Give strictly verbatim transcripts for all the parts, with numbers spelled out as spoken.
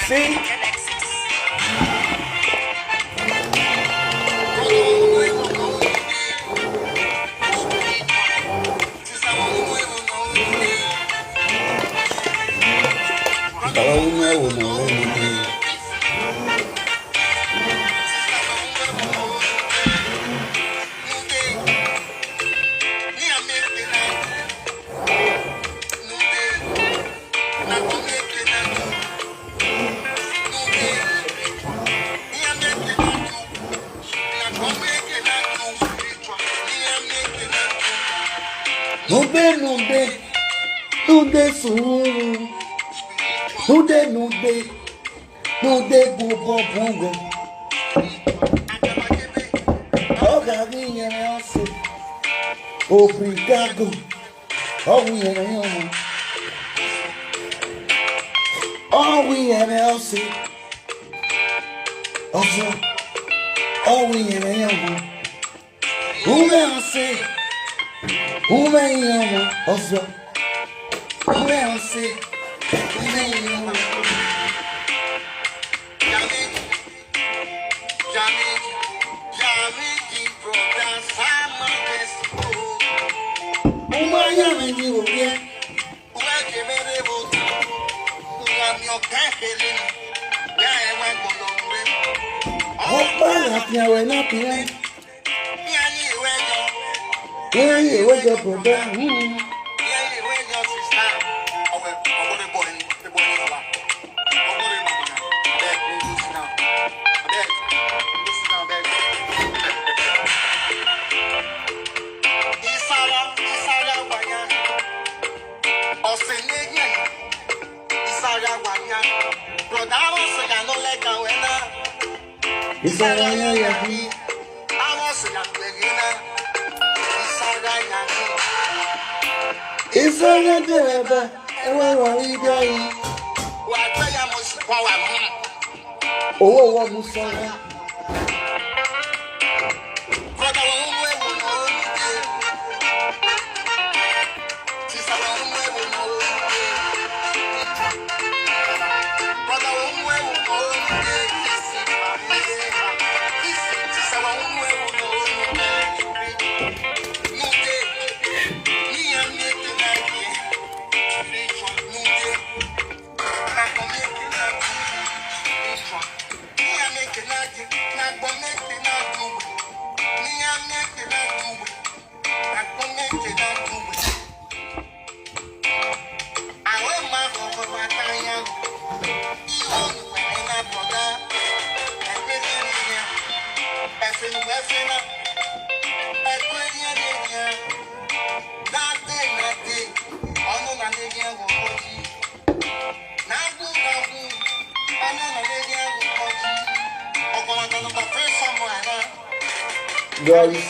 See? Nube, nube, nude suru. Nude, nube, nude bubo bungo. Oga ni yere ose. Obrigado. Owi yere yomo. Owi yere ose. Ozo. Owi yere yomo. Ume ose. Ume yomo. Ozo. Ume ose. Ume yomo. Yami, yami, yami, di brother, sama best. Uma yami, di oye. Ọkpara piawe na pia. Where you wake up, brother? Hmm. Isara, Isara, Wanya. Osenenye. Isara, Wanya. Brother, I was saying I no like that when I Isara ya ya. Isara ya. Isara dereba, ewe wari gai. Owó wọ mu sọ́ra. Doris.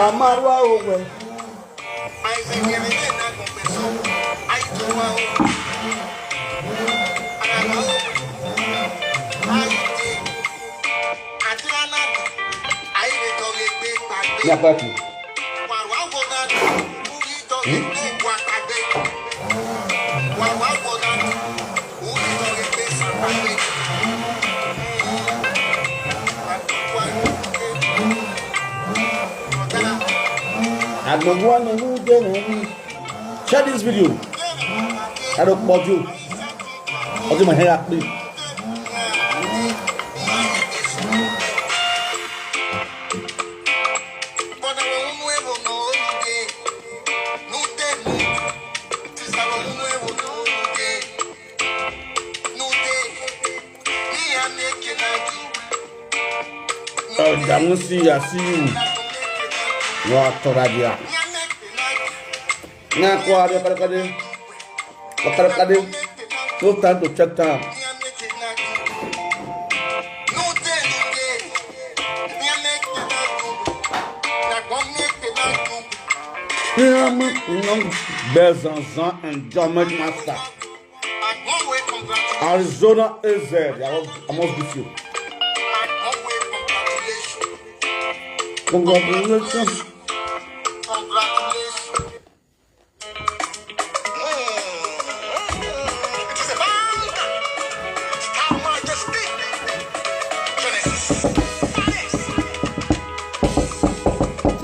Amawa owe. Nyakpati. Agbogbo wa nínú dé nínú. Share this video. Ẹ lọ pọ̀ jù. Ọtí mọ̀ hẹ́ra pé. Ọjà ń sí àṣìyù. Wọ́n á tọ́ra di à. Ní àkó àdé kọ́dékọ́dé. Kọ́dékọ́dé. No time to check time. Bezanzan and Enjoyment Master. Arizona A Z. I must, I must beat you. Congratulations. Congratulations.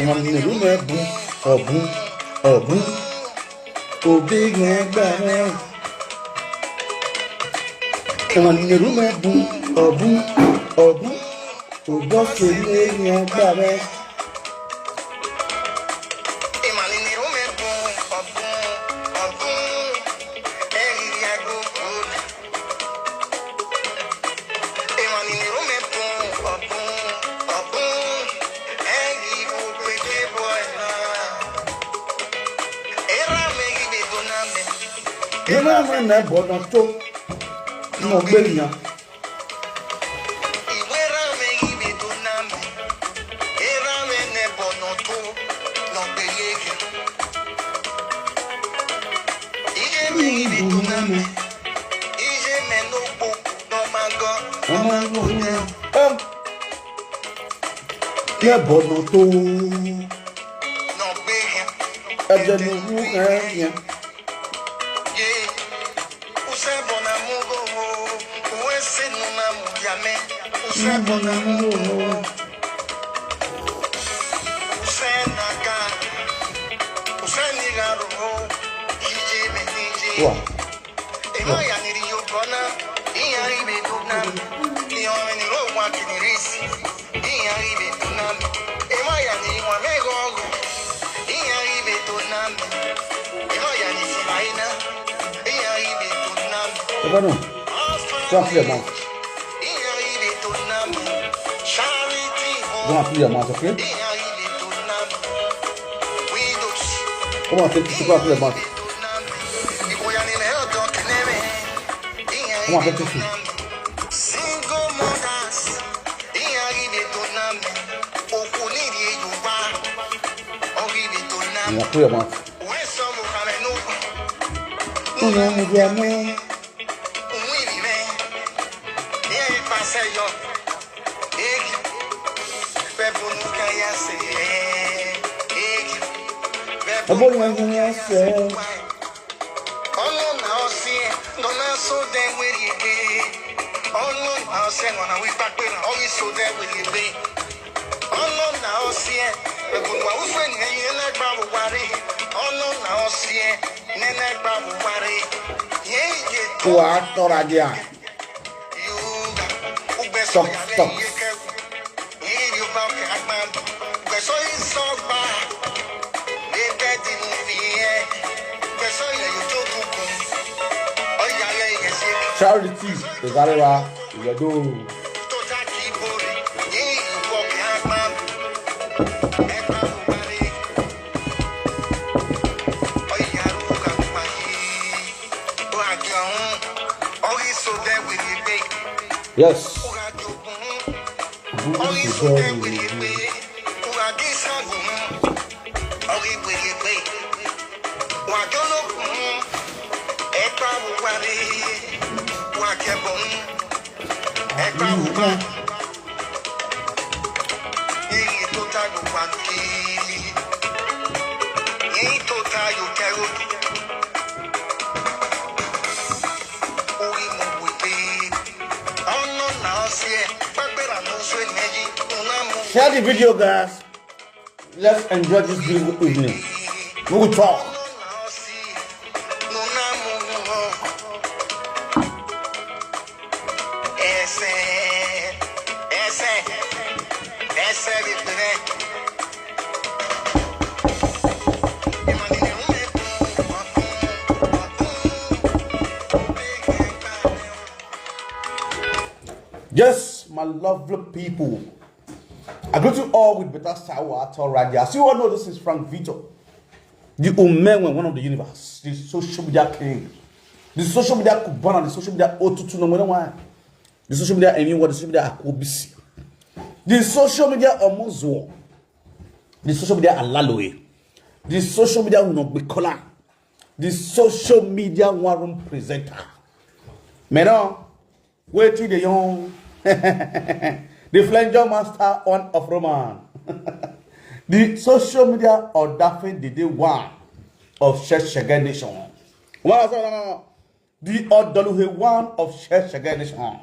Nwanne rume bụ ọbụ ọbụ obi ga-egbe. Nwanne rume bụ ọbụ ọbụ ụbọchị na-enye egbe. Ebe ahụ na-ebe ọ nọ to n'ọgbeli ya. N'ebe ọ nọ to ebe n'ugwu ya. Wow. Eba no. Go and clear mouth. Go and clear mouth, okay? Come on, take this. Go and clear mouth. Come on, take this. Come on, clear mouth. Ọbụrụ na ihe ya sị. Ọnụ na ọsị nọ na so de nwere ike. Ọnụ na ọsị nọ na wipakpe na ọyị so de nwere ike. Ọnụ na ọsị egunwa ufe na ihe na-egba ụwarị. Ọnụ na ọsị nene gba ụwarị. Nye ije tụọ atọrọ gị a. Stop, stop. Charity Ezarewa Iwedo. Yes. Share the video, guys. Let's enjoy this beautiful evening. We will talk. Yes, my lovely people. I greet you all with better style at all right there. As you all know, this is Frank Vito, the Omenwe, one of the universe, the social media king, the social media Cubana, the social media Otutu, no matter why, the social media Emiwa, the social media Akobisi, the social media Omozo, the social media Alaloe. The social media will not be color. The social media one room presenter. Maintenant, wetin dey yarn? The flanger master one of Roman. The social media Odafin Dede one of Sheshege Nation. One of the Odoluhe one of Sheshege Nation.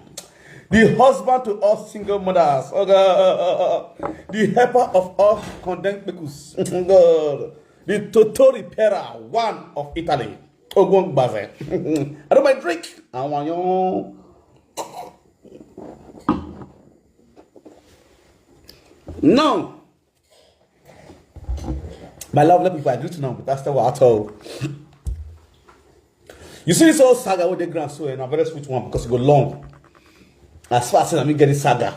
The husband to all single mothers. Oh God. The helper of all condemned pickles. Oh God. The Toto repairer one of Italy. Ogun Gbaze. I don't mind drink. I want you. Now, my love, let me, I greet you now, but that's the what at all. You see this whole saga with the grand so, and a very sweet one because it go long. As far as I mean, get this saga.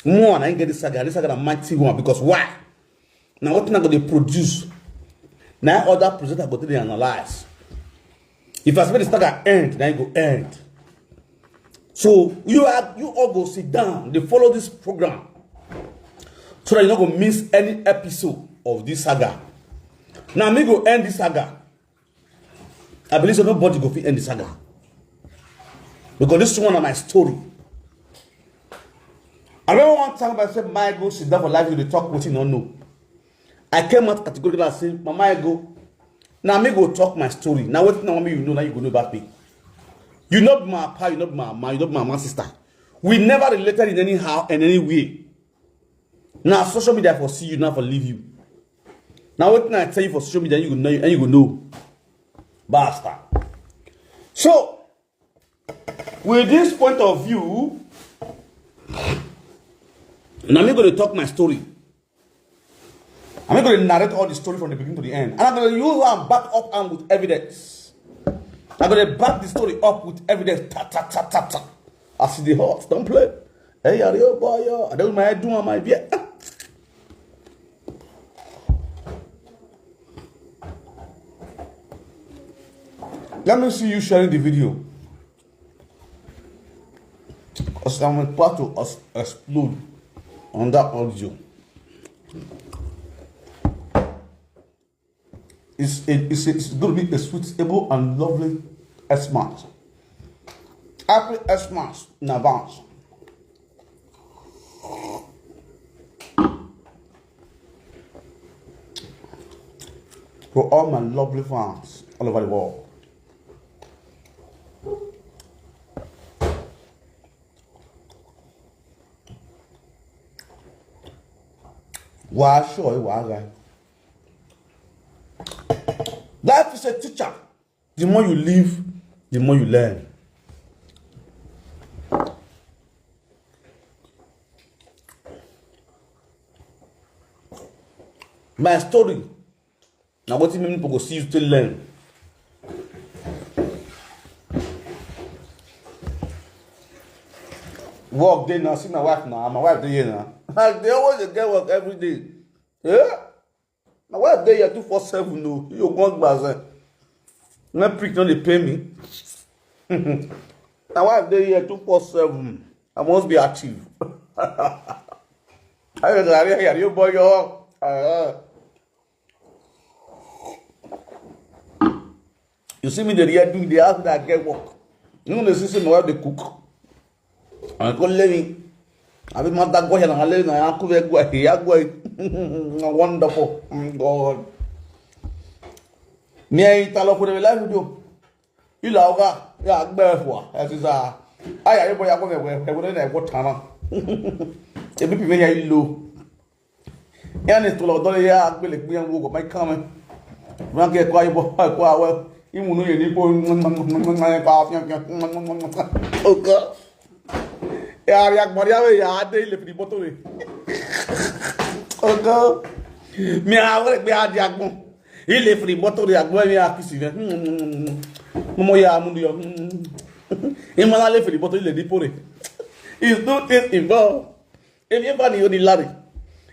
More and I get this saga. This saga na mighty one because why? Now what now go dey produce? Now other presenter go dey analyze. If I say the saga end, then it go end. So you are, you all go sit down, they follow this program so that you no go miss any episode of this saga. Now me go end this saga. I believe so nobody go fit end the saga because this one na my story. I remember one time I said, "My go sit down for life, you dey talk wetin you no know." I came out categorically and say, "Mama, I go. Now me go talk my story. Now what now me you know now you go know about me. You not be my pa, you not be my ma, you not be my ma sister. We never related in any how in any way. Now social media for see you, now for leave you. Now what I tell you for social media, you go know and you go know." Basta. So with this point of view, now me go to talk my story. I'm not going to narrate all the story from the beginning to the end. And I'm going to use and back up and with evidence. I'm going to back the story up with evidence. Ta, ta, ta, ta, ta. I see the horse, don't play. Hey, are you boy? I don't my head doing my beer. Let me see you sharing the video. Because I'm about to explode on that audio. It's, a, it's, a, it's going to be a suitable and lovely Xmas. Happy Xmas in advance. For all my lovely fans all over the world. Wàá ṣọ́ ẹ wàá ra. Life is a teacher. The more you live, the more you learn. My story. Now what many people go see you still learn. Work day now, see my wife now. My wife day here now. They always get work every day. Yeah? My wife dey here two four seven o. You go gbazan. My prick no dey pay me. My wife dey here two four seven. I must be active. I don't know, I hear you, boy. You see me, the real do the house that get work. You know, the system where they cook. I go living. I be mother go here and I live and I cook a go here. Wonderful. Mm, God. Me I tell you for the life you do. You la oga. Ya gbe fo. As is a. Aya you boy ya go we we we na go tana. E bi bi ya lo. Ya ni to lo do ya gbele gbe yan wo go mai kan. Ran ke ko ayi bo ko awe. Imunu ye ni ko ko afi. Oga. Ya ri agbon ya we ya de ile fi moto re. Oga. Mi a we gbe adi agbon. Ile fi moto re agbon mi a kisi re. Mo mo ya mu yo. Imala le fi moto ile di pore. Is no thing involved. Ebi eba ni oni lare.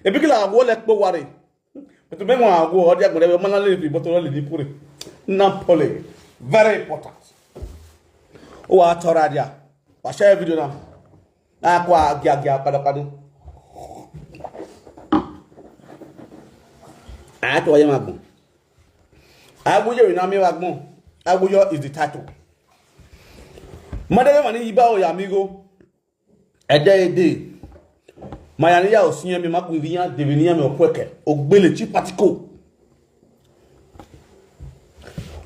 Ebi kila agwo le po ware. But me mo agwo odi agbon re mo na le fi moto le di pore. Napoli. Very important. O wa tora dia. Wa share video na. Akwa agia agia pada pada. Aya to waye magbon. Aguyo ina mi magbon. Aguyo is the title. Madame mani iba o ya amigo. Ede ede. Mayani ya osinye mi maku iviya deviniya mi okweke. Ogbele chi patiko.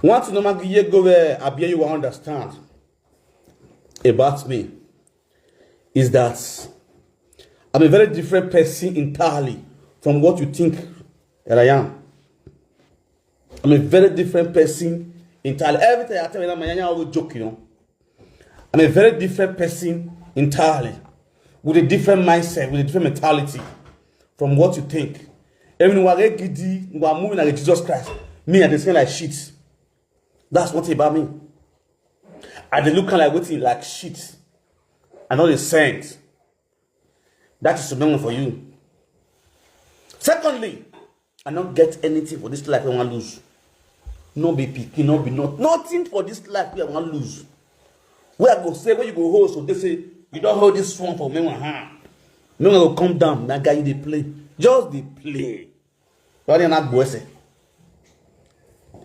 One thing no magi ye go where Abia you will understand about me is that I'm a very different person entirely from what you think that I am. I'm a very different person entirely. Every time I tell you that, my yanya always joke, you know. I'm a very different person entirely, with a different mindset, with a different mentality from what you think. Even when I get giddy, when I'm moving like Jesus Christ, me, I dey smell like shit. That's what about me. I dey look like wetin like shit. I know the sense. That is the memory for you. Secondly, I don't get anything for this life I want lose. No be pikin, no be not nothing for this life I want lose. Where I go say, where you go hold, so they say you don't hold this one for me one hand. Me one go come down. That guy you dey play, just dey play. Why they not go say?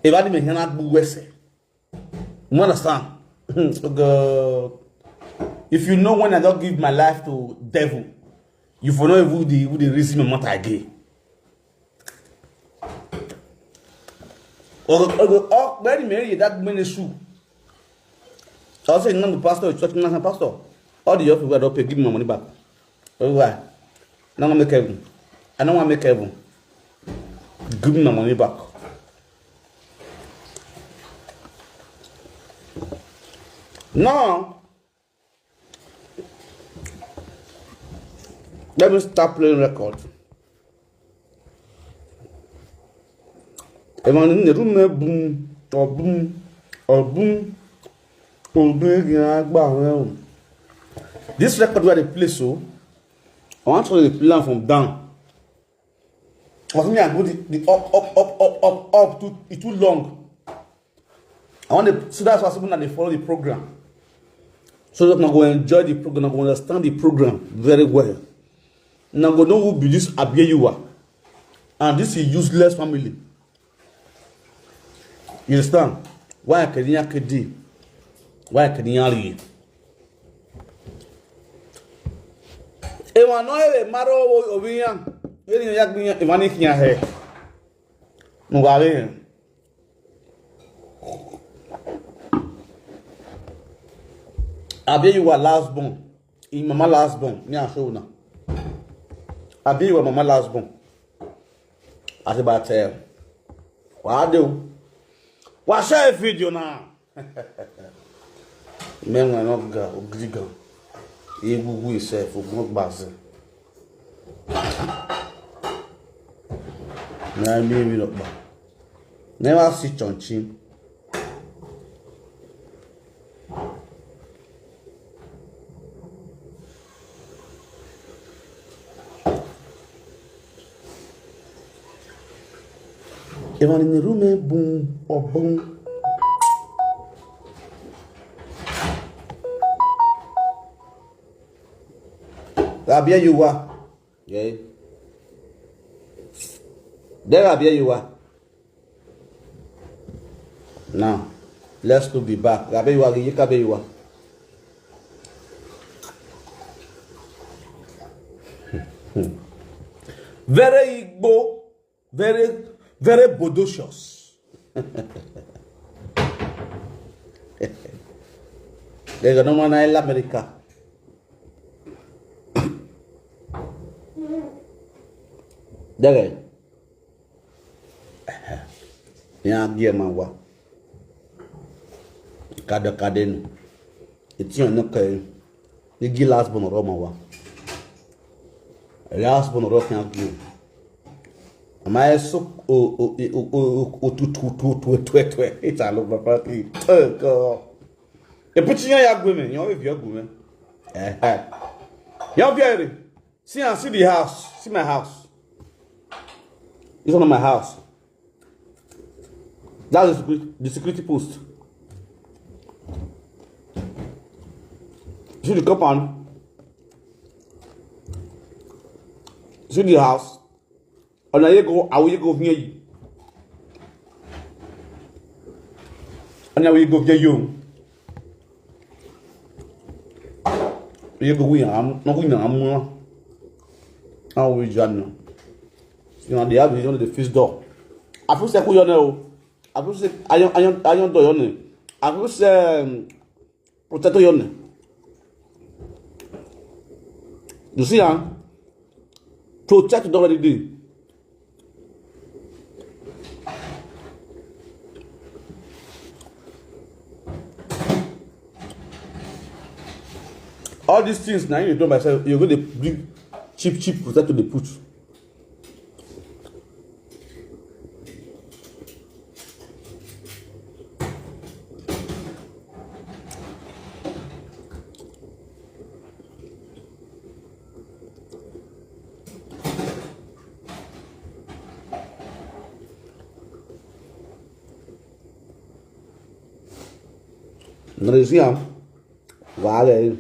If I didn't hear not go say. You understand? Oh God. If you know when I don't give my life to devil, you for know who the who the reason my matter again. Oh, oh, oh, where the Mary that ministry? I say no, the pastor, church man, pastor. All the young people don't pay, give me my money back. Why? I don't want make heaven. I don't want make heaven. Give me my money back. Now, let me start playing record. Emmanuel Nerume boom, or boom, or boom, or boom, you know, agba, well. This record where they play so, I want to play am from down. But me, I go the, the up, up, up, up, up, up, too, it too long. I want to, so that's why people that they follow the program. So that I go enjoy the program, I go understand the program very well. Now go know who be this Abia you are. And this is useless family. You understand? Why can you kedi? Why can you read? Ewa no ere maro obiyan. Eri ya gbiyan, ewa ni kiyan he. Mo wa re. Abi you were last born. In mama last born. Me I show una. Abi you were mama last born. As about uh, what I do? What share a video now? Men were not go, ogrigan. He will himself, will not bazen. Na me we not back. Never sit on chin. Even in the room, eh, boom, or boom. Rabia, you are. Yeah. There, Rabia, you are. Now, let's look the back. Rabia, you are. Yika, you are. Very Igbo, very, very bodacious. They got no one in America. There. Ya dear man wa. Kada kadenu. It's your no kai. Ni gi last born ro ma wa. Last born ro kan gi. Ama eso o o o o o o tu tu tu tu tu tu. It's a lo papa ki. Oh God. E puti ya ya gwe me. Yo e via gwe me. Eh eh. Yo via re. See and see the house. See my house. It's one of my house. That's the security, the security post. See the compound. See the house. And I go, I will go near you. Anya we go get you. We go we am, no we am. How we jan? You know, they have you know the fist door. I feel say ku your name. I feel say I don't I don't I don't do your name. I feel say um, protect your name. You see, huh? Protect the already day. All these things now you do myself, you're going to bring cheap, cheap protect to the put. Now you see, um, wow, eh.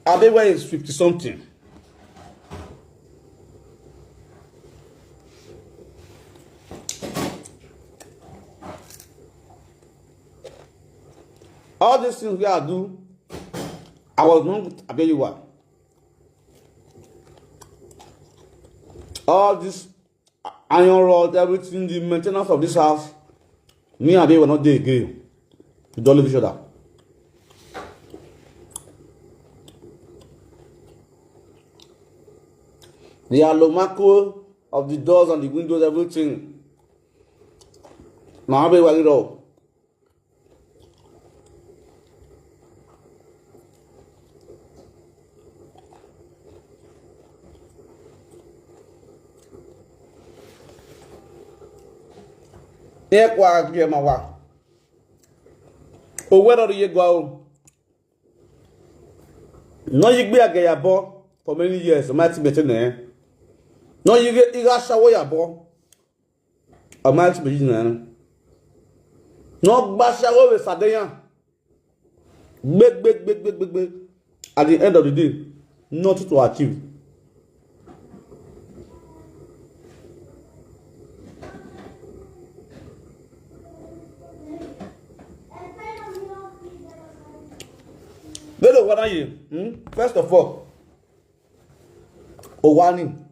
Abewa is fifty something. All these things we are do, I was not Abewa. All this iron rod, everything, the maintenance of this house, me and they were not there again. We don't live each other. The alomako of the doors and the windows, everything. Now I will it all. Ekwa gema wa. Owero ye gwa o. No yigbe agaya bo for many years. Ma ti bete ne. No yige iga shawo ya bo. Almighty be Jesus. No gbashawo we sadeyan. Big, big, big, big, big, big. At the end of the day, nothing to achieve. Lelo wana ye. Hmm? First of all, Owani.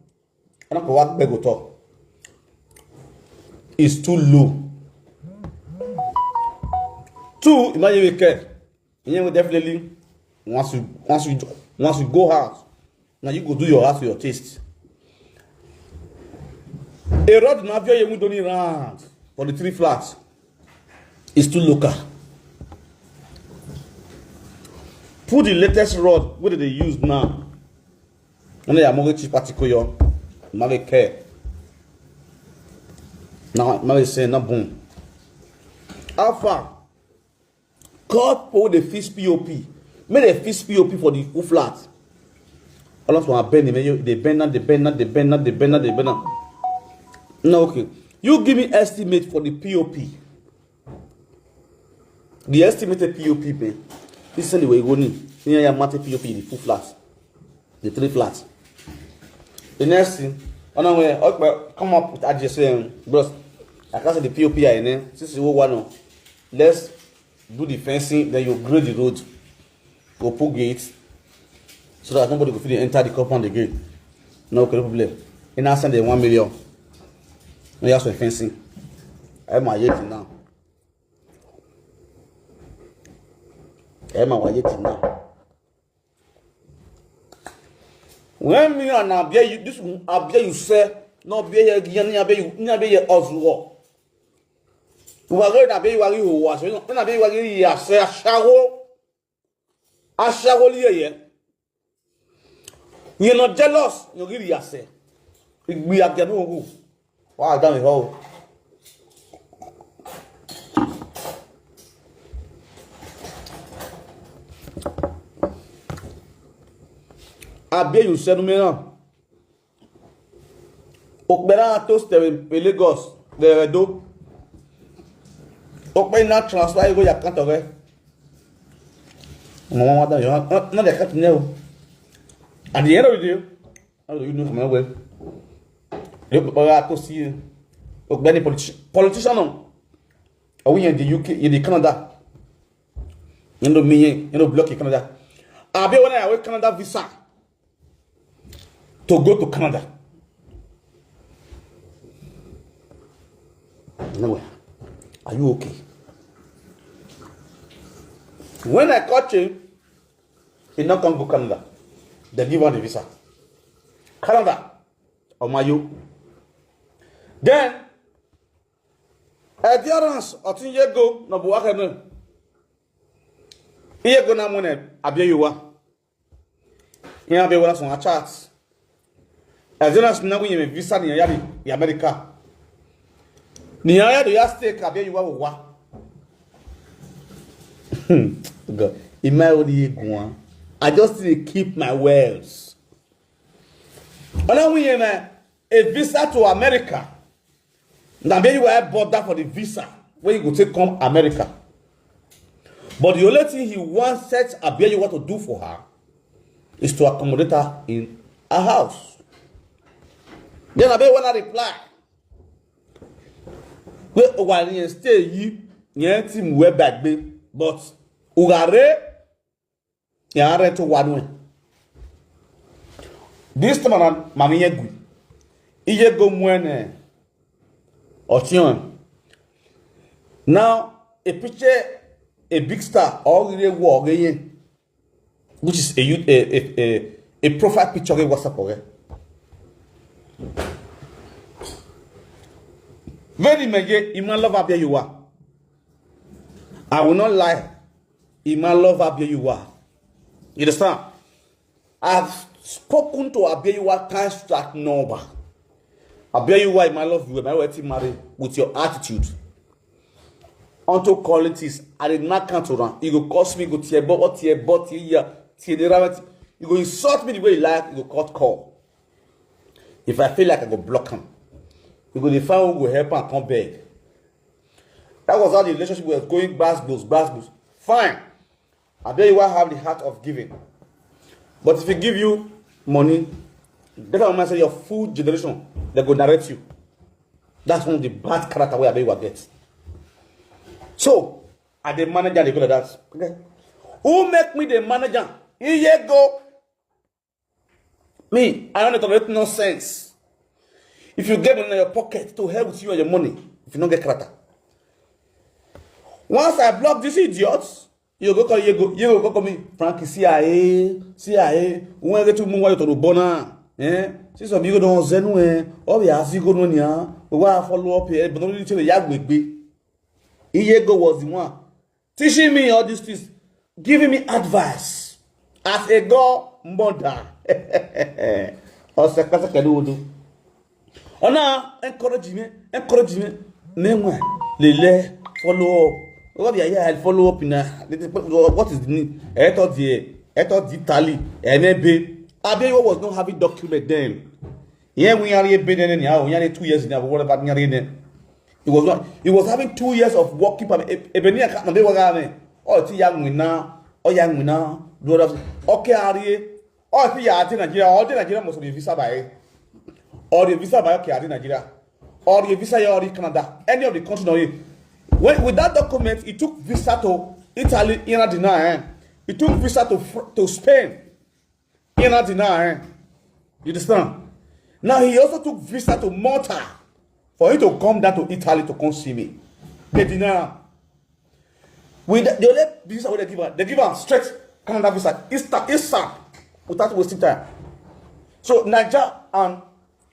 Ana ko wa gbe go to. It's too low. Two, imagine we care. You know, definitely once you once you once you go house, now you go do your house to your taste. A rod na view you don't need round for the three flats. It's too local. Put the latest rod. What do they use now? None ya mo ti party ko yo. Ma be care. Na ma be say na boom. Alpha. Call people the fix P O P. Make the fix P O P for the full flat. A lot of bend, they bend and they bend and they bend and they bend and they bend. No, okay. You give me estimate for the P O P. The estimated P O P, man. This is the way you go need. You have P O P in the full flat. The three flats. The next thing, on our way, okay, come up with adjacent, bros. I can't say the P O P I N. This is what one. Let's do the fencing, then you grade the road. Go put gates so that nobody go fit enter the compound again. No problem. In I send them one million. No, you have to fencing. I'm a yet now. I'm a yet now. When me and Abia, you this Abia you say, no Abia you Abia you Abia you Ozuo. Wari na be wari ho wa so na be wari ya se ashawo. Ashawo liye ye. You no jealous, you give ya se. Igbi agenu ogu. Wa da mi ho. Abia you send me now. Okpera to stay in Lagos. They do. Okpera na transfer you go your account, okay? No, no, no, no, they can't know. At the end of the day, how do you know from where? You Okpera to see you. Ogbeni politician, politician no. Are we in the U K, in the Canada? You know me, you know block in Canada. Abi when I wait Canada visa to go to Canada. No way. Are you okay? When I catch him, he not come go Canada. They give her the visa. Canada, Omayo. Then, adherence, Otinyego, no Buakene. Iyego na mune, Abioyiwa. Ihe Abioyiwa so a chat. Adherence na gunye visa ni ya di America. Ni ya ya do ya stake Abioyiwa wa. God, in my only one, I just need to keep my wells. Ona gunye me a visa to America. Na Abioyiwa bought that for the visa where you go take come America. But the only thing he wants such Abioyiwa to do for her is to accommodate her in her house. Then Abioyiwa na reply. Pé wà ní stay yìí, yẹn tí mo wẹ́ bàgbé, but Ugare, yẹn rẹ̀ tó wà nù ẹ̀. This time around, Mami Yegu, Iyego Mwene, Otion. Now, a picture, a big star, all the war again, which is a, youth- a, a, a, a profile picture of WhatsApp. Okay? Very mege, Ima love Abioyiwa. I will not lie. Ima love Abioyiwa. You understand? I've spoken to Abioyiwa times that number. Abioyiwa, Ima love you, my wetin marry with your attitude. Unto qualities, I did not count around. You go curse me, go tear but what tear but tear yeah, tear the rabbit. You go insult me the way you like, you go cut call. If I feel like I go block him, you go dey find who go help and come beg. That was how the relationship was going, gbas gbos, gbas gbos. Fine. Abioyiwa have the heart of giving. But if he give you money, that one say your full generation, they go narrate you. That's one of the bad character where Abioyiwa get. So, I the manager, they go like that. Okay. Who make me the manager? Iyego. Me, I don't tolerate nonsense. If you get money in your pocket, to hell with you and your money. If you don't get character. Once I block these idiots, you go call you go you go call me Frankie C I A, C I A. When I get to move to the bona, eh? See some you don't zenu eh. Oh yeah, see go no nia. We wa follow up here, but only to the yagbe. Iyego was the one teaching me all these things, giving me advice as a god mother. Ọsẹ kẹsẹkẹ ló wọdú. Ọ̀nà encourage me, encourage me. Meanwhile, lele follow up. What be here? Follow up na. What is the need? I thought the I thought the tally. I never. Abioyo was not having document then. Yeah, we are here been anyhow. We are two years now. What about Nyari? He was not. He was having two years of working permit. Ebeni aka na be waga me. Oh, ti ya ngwina. Oh, ya ngwina. Do that. Okay, are you? Oh, ti ya ati Nigeria. Oh, the Nigeria must be visa by. Or the visa by okay, ati Nigeria. Or the visa ya or the Canada. Any of the country no. When with that document, he took visa to Italy in Adina. Eh? He took visa to Fr- to Spain in Adina. Eh? You understand? Now he also took visa to Malta for him to come down to Italy to come see me. They deny. With the, the only visa wey they give am, they give am straight Canada visa, Easter, Easter, without wasting time. So Niger and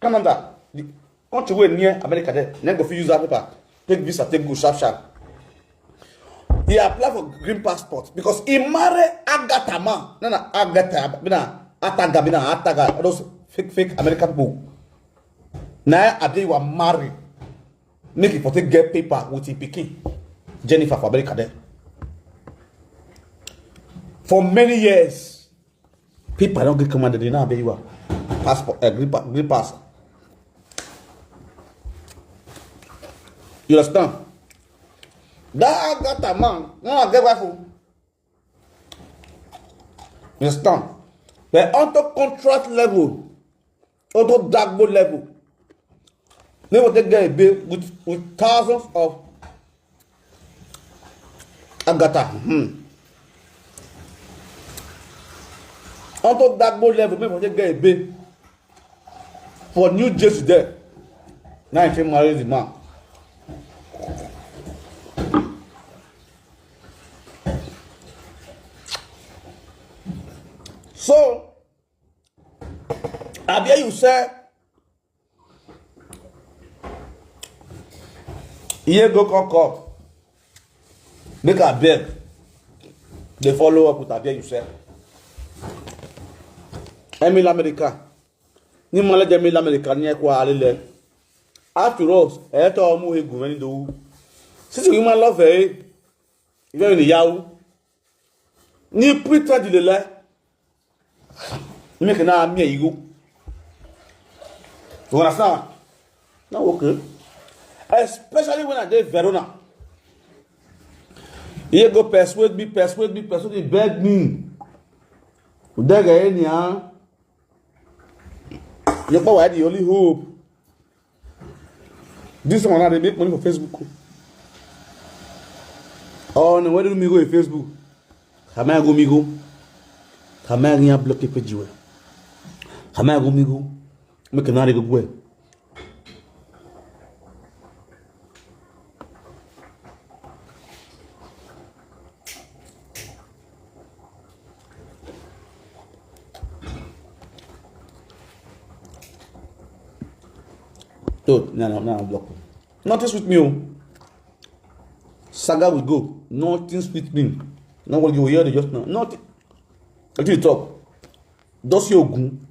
Canada, the country wey near America there, dem go fit use that paper, take visa, take go sharp sharp. He apply for green passport because he marry Agatha man. No, no, Agatha, na Ataga, na Ataga, all those fake, fake American people. Now I be marry. Make it for take get paper with him pikin. Jennifer for America there. For many years, people don't get commanded in Abewa. Passport, uh, green, pa- green pass. You understand? That Agatha man, no, I get wife. Oh. You understand? But onto contract level, onto dagbo level, Make we take get a bail with, with thousands of Agatha. Hmm. Unto that bold level, make we take get a bail for New Jersey there. Now I can marry the man. So, I hear you say, here go come come. Make I beg. They follow up with Abia, you say. Emil America. Ni mala de Emil America ni kwa alile. After all, e to mu he guveni do. Sisi you man love eh. You know in the yaw. Ni pretend the le. Make na me you. You understand? Now okay. Especially when I dey Verona. He go persuade me, persuade me, persuade me, beg me. Udega any ah. You know why the only hope. This one now they make money for Facebook. Oh no, where do me go in Facebook? Kama go me go. Kama ya block page we. Kama go me go. Make na go go. So now, now, now block. Nothing sweet me. Oh. Saga we go. Nothing sweet me. Now what you hear just now. Nothing. Until you talk. Does your gun?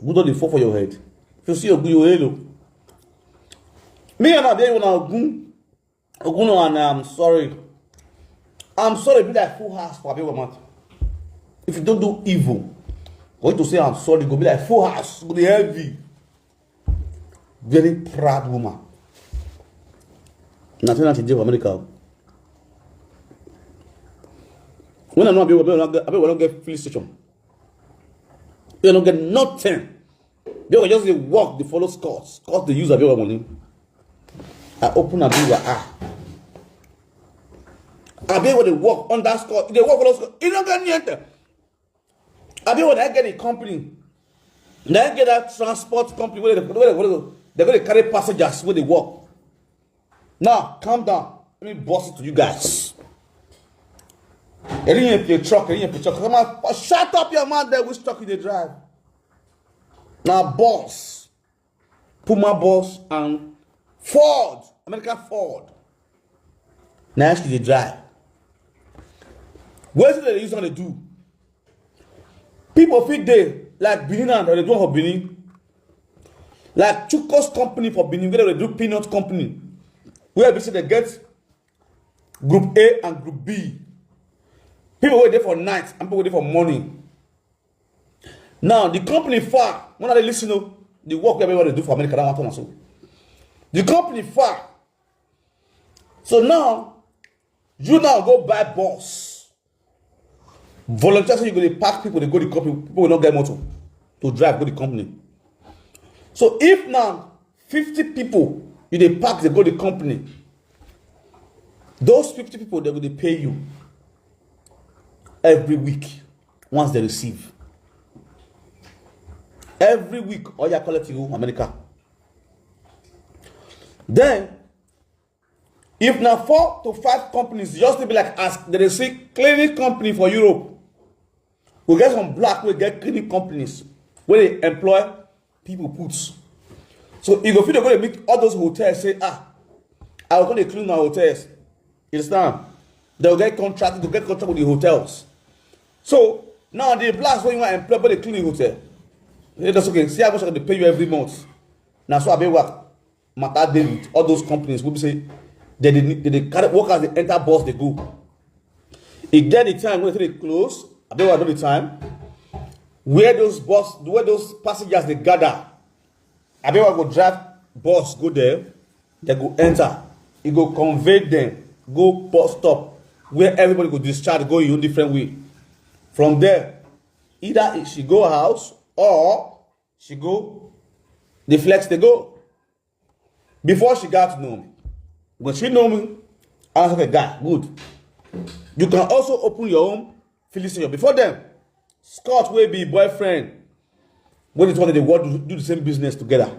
Good on the fall for your head. If you see your gun, you hello. Me and I be when I gun. Oguno, and I'm sorry. I'm sorry, be like full house for Abiwa mouth. If you don't do evil, for you to say I'm sorry, go be like full house, go be heavy. Very proud woman. Nothing that you do for America. When I know Abiwa, Abiwa don't get police station. You don't get nothing. They will just dey work, they follow scores. Scores they use Abiwa money. I open Abiwa ah. Abiwa they work under score. They work follow score. You don't get anything. Abiwa they get a company. They get that transport company where they, where they, where they, they go dey carry passengers where they work. Now, calm down. Let me boss it to you guys. Any if you truck, any if you truck, come on, shut up your mouth there, which truck you dey drive? Now, boss. Puma boss and Ford, American Ford. Now, actually, they drive. Where's it they use on the do? People fit dey like Benin and they do for Benin. Like Chukos company for Benin, where they do peanut company. Where we say they get group A and group B. People wait there for night and people wait there for morning. Now the company far. When are they listening? The work everybody do for America, that one so. The company far. So now you now go buy bus. Volunteer say you go dey pack people, they go the company, people will not get motor to drive go the company. So if now fifty people you dey pack, they go the company, those fifty people they go dey pay you every week once they receive. Every week, all your quality go America. Then if na four to five companies, just to be like as they dey see cleaning company for Europe, we get some black, we get cleaning companies where they employ people put. So you go fit to go to meet all those hotels, say, ah, I will go to clean my hotels. You understand? They'll get contract, they'll get contract with the hotels. So now the blacks when you want to employ, but they clean the hotel. They just okay, see how much I can pay you every month. Now so I be work. Matter dey with all those companies wey be say they dey they dey carry workers dey enter bus dey go. E get the time wey they close, I be work the time where those bus where those passengers dey gather. I be work go drive bus go there, they go enter, e go convey them go bus stop where everybody go discharge go in own different way. From there, either she go house or she go the flex they go. Before she got to know me. When she know me, I was like, "Guy, good." You can also open your own filling station. Before them, Scott will be boyfriend. When it's one of the world do the same business together.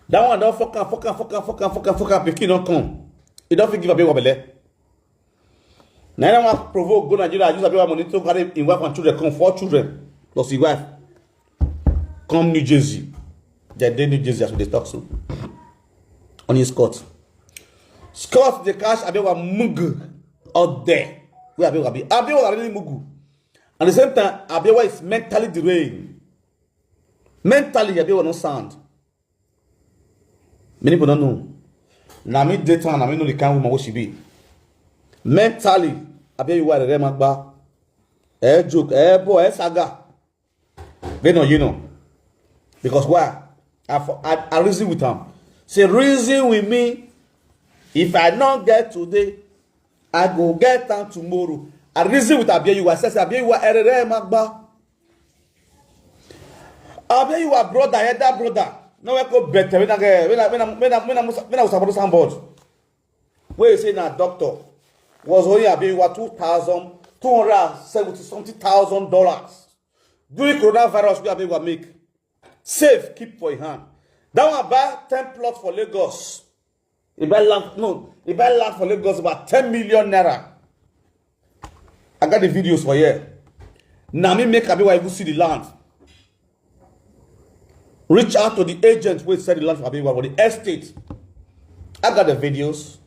That one don't fuck up, fuck up, fuck up, fuck up, fuck up, fuck up. If you don't come, you don't think give a big wabele. Now I want provoke go Nigeria, use a big money to carry in wife and children, come four children, plus his wife. Come New Jersey. They dey New Jersey as we dey talk so. On his Scott. Scott dey catch Abewa Mugu out there. Where Abewa be? Abewa really Mugu. At the same time, Abewa is mentally deranged. Mentally, Abewa no sound. Many people don't know. Na me dey town, na me know the kind woman what she be. Mentally, Abewa dey magba. Eh joke, eh boy, eh saga. They know, you know. Because why? I, for- I, I reason with him. Say, "Reason with me. If I not get today, I go get am tomorrow." I reason with Abiyewa. I say, "Abiyewa, erere magba." Abiyewa brother, elder brother. No, we go better. When I get, when I, when I, when I, when I, when I was about to sound board. Where you say na doctor was only Abiyewa two thousand two hundred seventy something thousand dollars. During coronavirus, we Abiyewa make. Save, keep for your hand. That one buy ten plots for Lagos. He buy land, no, he buy land for Lagos about ten million naira. I got the videos for here. Now me make Abiyewa even see the land. Reach out to the agent who sell the land for Abiyewa for the estate. I got the videos.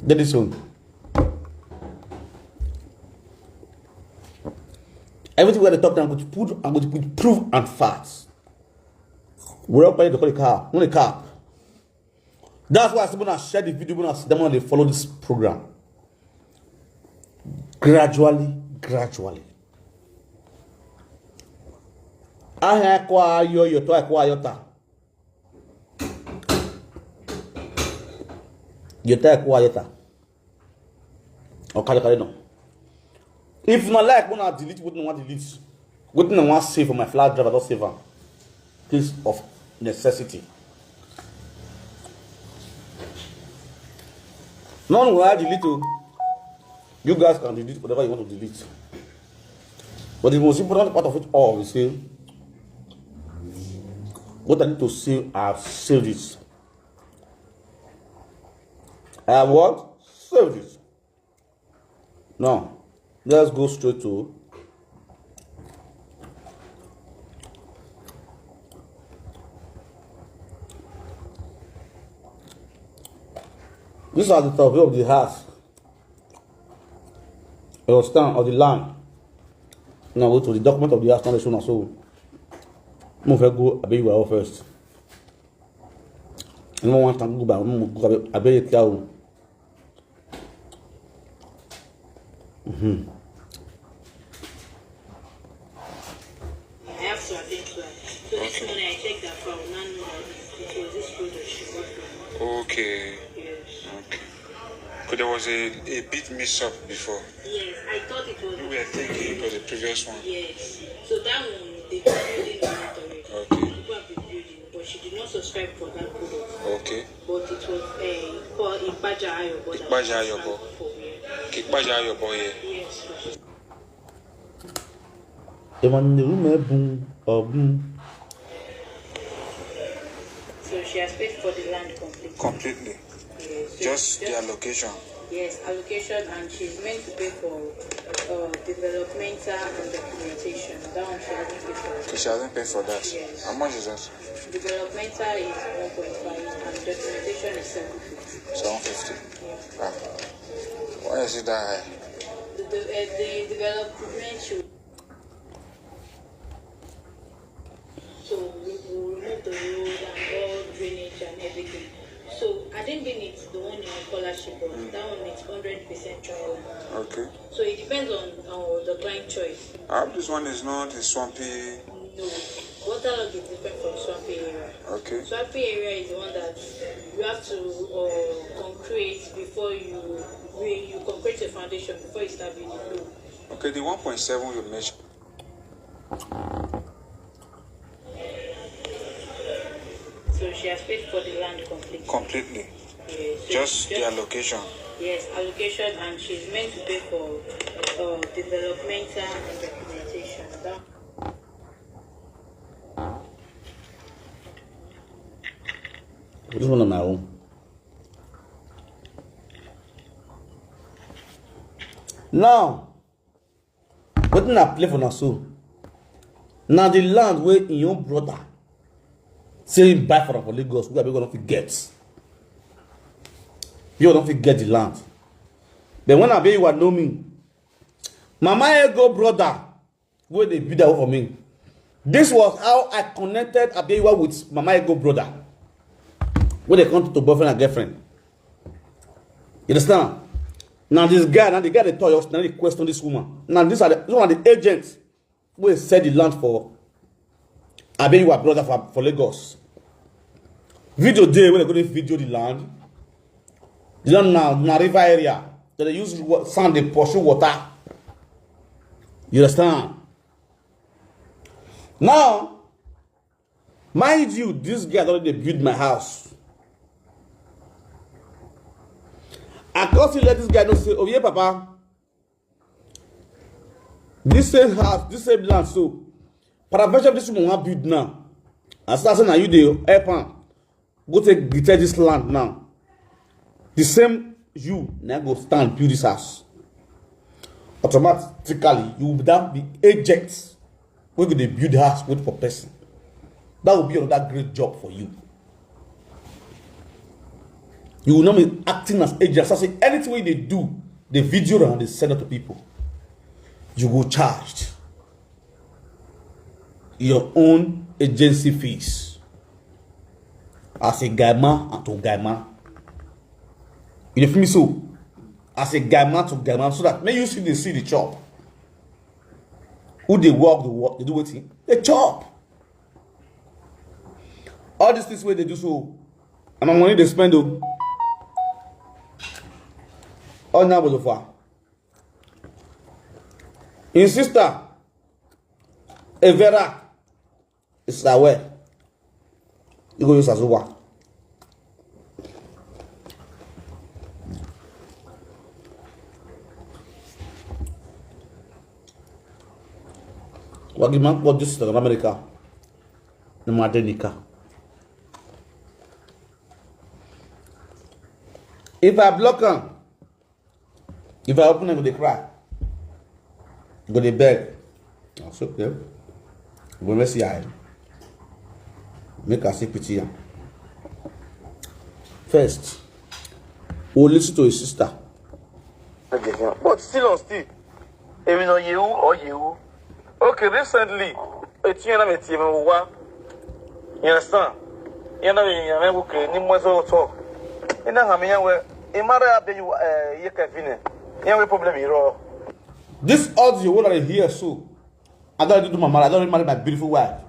Get this one. Everything we dey talk now, I'm going to put, I'm going to put proof and facts. We're all going to call the car, not the car. That's why I say when I share the video, when I see them when they follow this program. Gradually, gradually. Aha kwa yo yo to kwa yota. Yota kwa yota. Or kale kale no. If una like, wanna delete what I want delete. What I want save for my flash drive, I don't save am. Case of necessity. None will I delete o. You guys can delete whatever you want to delete. But the most important part of it all is say, what I need to say, I have saved it. I have what? Saved it. Now, let's go straight to this are the survey of the house. It was stand of the land. Now go to the document of the house, not the show now. So, move go Abiyewa first. No one can go by, move go Abiyewa. Mm-hmm. I have to attend to her. So this morning I checked that file, now know that it was this product she bought from me. Okay. Yes. Okay. Because there was a, a bit mix up before. Yes, I thought it was. You were thinking it was the previous one. Yes. So that one, they building on it already. Okay. People have been building, but she did not subscribe for that product. Okay. But it was uh, called Ipaja Ayobo. Ipaja Ayobo. Ipaja Ayobo, yeah. Yes. Emmanuel Umebun Obun. So she has paid for the land completely. Completely. Yes. Just the allocation. Yes, allocation, and she's meant to pay for uh, developmental and documentation. That one she hasn't paid for. Okay, she hasn't paid for that. Yes. How much is that? Developmental is one point five and documentation is seven fifty. Seven fifty. Ah. Why is it that high? The, the, uh, the development should. So we will remove the road and all drainage and everything. So I didn't mean it, the one in Kola Shibon. Mm. That one is hundred percent trial. Okay. So it depends on uh, the client choice. I hope this one is not a swampy. No. Waterlogged is different from swampy area. Okay. Swampy area is the one that you have to uh, concrete before you, you concrete a foundation before you start building. No. Okay, the one point seven you mentioned. She has paid for the land completely. Completely. Yes, so just the allocation. Yes, allocation, and she's meant to pay for uh, developmental and documentation. That This one on my own. Now, wetin I play for na so? Na the land wey im own brother say im buy for am for Lagos, wey Abiyewa no fit get. Abiyewa no fit get the land. But when Abiyewa know me, Mama Ego brother wey dey build that one for me. This was how I connected Abiyewa with Mama Ego brother, wey dey come to boyfriend and girlfriend. You understand? Now this guy, now the guy dey tell us, now dey question this woman. Now these are the, these are the agents wey sell the land for Abiyewa brother for, for Lagos. Video dey wey dem go dey video the land. The land na, na river area. Dem dey use wa-, sand dey pursue water. You understand? Now, mind you, this guy don dey build my house. I come still let this guy know say, "Oh yeah, Papa, this same house, this same land, so paraventure this woman wan build now." As I say, na you dey help am go take detect this land now. The same you na go stand build this house. Automatically, you will now be agent wey go dey build house, wait for person. That will be another great job for you. You will not be acting as agent. So I say anything wey you dey do, the video and they send it to people. You go charged your own agency fees as a guy man and to guy man. You dey feel me so? As a guy man to guy man, so that make you see the, see the chop. Who dey work, dey work, dey do wetin? Dey chop. All these things wey dey do so, and my money dey spend o. All na bozo fa. Im sister, Evera, is aware. You go use as well. Wagi man, what this is America? No matter nika. If I block am, if I open am, go dey cry, go dey beg. That's okay. We may see I make I see pity am. First, we listen to his sister. But still on still, èmi náà yewu or yewu. Okay, recently, eti yẹn na mi ti mi wa. You understand? Yẹn na mi yẹn mi okay ni mo so to. Ina ha mi yẹn we. Imara abe you eh ye ka fine. Yẹn we problem iro. This audio what I hear so. I don't already do my marriage. I don't already marry my beautiful wife.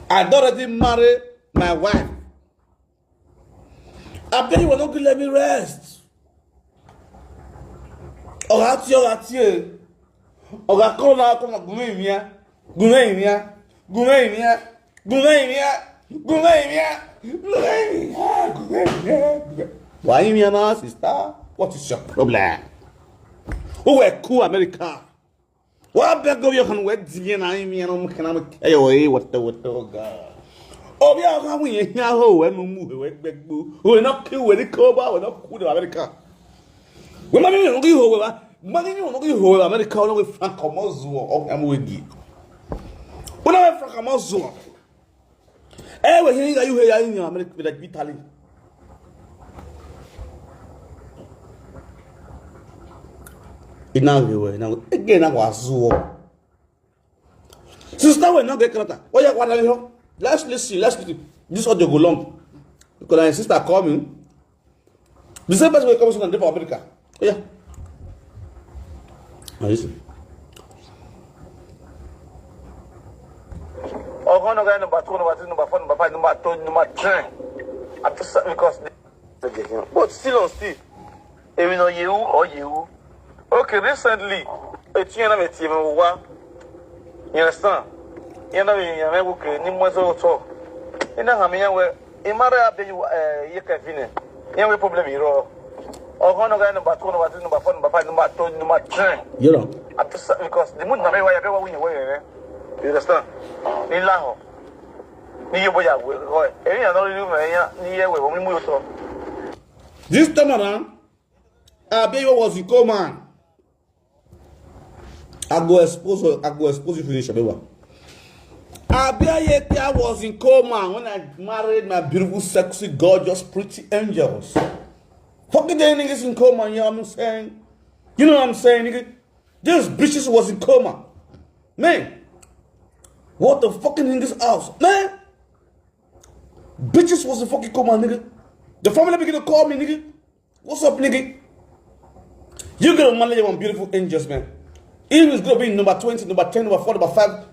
I don't already marry my wife. I beg you, will not let me rest. Ọ̀gá tí, ọ̀gá tí, eh. Ọ̀gá kọ́ na kọ́ na gùnmẹ́ ìmíà, gùnmẹ́ ìmíà, gùnmẹ́ ìmíà, gùnmẹ́ ìmíà, gùnmẹ́ ìmíà, gùnmẹ́ ìmíà, gùnmẹ́ ìmíà, gùnmẹ́. Why you here now, sister? What is your problem? Who will cool America? Wa beg of your hand wet again. I mean, I'm can I'm a what the what the God. Obi a kan we nya ho we mu mu we gbegbo. We no kill we the coba, we no cool the America. We ma mi no gi ho we ba. Ma gi no gi ho we America no we frank come zo o am we gi. We no we frank come zo. Eh, we here you here in America with Italy. Ina we we na again na wa zo. Sister, we no get character. Oh yeah, what are you? Let's listen. Let's listen. This audio go long. Because my sister call me. The same person wey come from America. Oh yeah. Now listen. Oh, no, guy number two, number three, number four, number five, number two, number ten. I just said because. But still on still. Èmi náà yewu or yewu. Okay, recently, eti yẹn na mi ti mi wa. You understand? Yẹn na mi yẹn mi okay ni mo so to. Ina hami yan we, imara ya be you, eh, ye ka vine. Yan we problem iro. O kono ga number two, number three, number four, number five, number two, number ten. You know. At the sa-, because the mood na me wa ya be wa win we, eh. You understand? Ni la ho. Ni yo boya we. Ko, e ni na no ri me ya, ni ye we, wo mi mu yo so. This time around, Abewa was in coma. I go expose you, I go expose you finish, Abewa. Abewa was in coma when I married my beautiful, sexy, gorgeous, pretty angels. Fucking the niggas in coma, you know what I'm saying? You know what I'm saying, nigga? This bitches was in coma. Man, what the fucking niggas house? Man, bitches was in fucking coma, nigga. The family begin to call me, nigga. What's up, nigga? You gonna manage one beautiful angels, man. Even it's gonna be number twenty, number ten, number four, number five.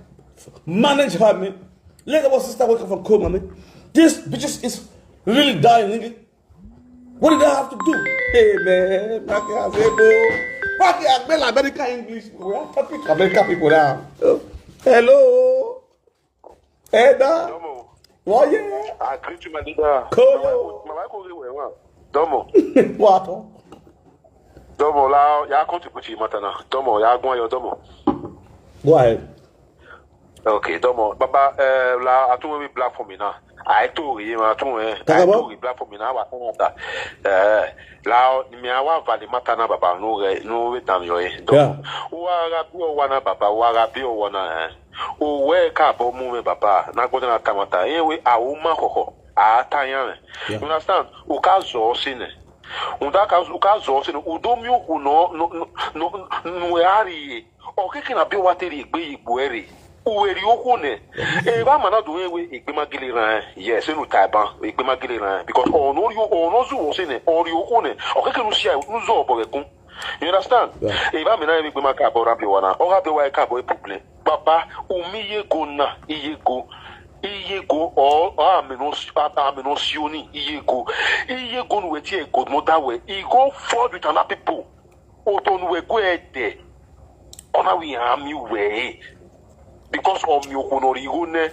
Manage her, man. Let our sister wake up from coma, man. This bitches is really dying, nigga. What did I have to do? Hey, man, Maki Azebo. Maki Agbela, American English. We are talking American people now. Hello. Eda. Domo. Oh, yeah. I greet you, my leader. Kolo. My wife, my wife, my wife. Domo. What? Domo, la, ya contribute to matter now. Domo, ya go on your Domo. Go ahead. Okay, Domo. Baba, eh, la, I told we black for me now. I told you, I told, eh, I Talk about? Told we black for me now. What that? Eh, la, me, I want valid matter now, Baba. No, eh, no, we down your, eh. Domo. Yeah. Wa ga bi wa na, Baba, wa ga bi wa na, eh. O we ka bo mu me, Baba. Na go na tamata. Eh, we a o ma ho ho. A ta yan. Yeah. You understand? O ka zo si ne. O da ka, o ka zo si ne. O do mi o ku no, no, no, no, no, ya ri. O ke ke na bi wa te ri gbe igbo eri. O we ri o ku ne. E ba ma na do we igbe ma gele ran. Yes, e no ta ban. Igbe ma gele ran. Because o no ri o, o no zu o si ne. O ri o ku ne. O ke ke no si a, no zo bo ge kun. You understand? Yeah. Eba mi na ebe gbe ma ka bo ran bi wa na. O ga be wa ka bo e problem. Baba, umi ye go na, iye go. Iye go, o, o, a me no s-, a, a me no sioni, iye go. Iye go no we ti e go mo da we. I go forward with another people. O to no we go e de. Ona we ami we. Because o mi o ko no ri go ne.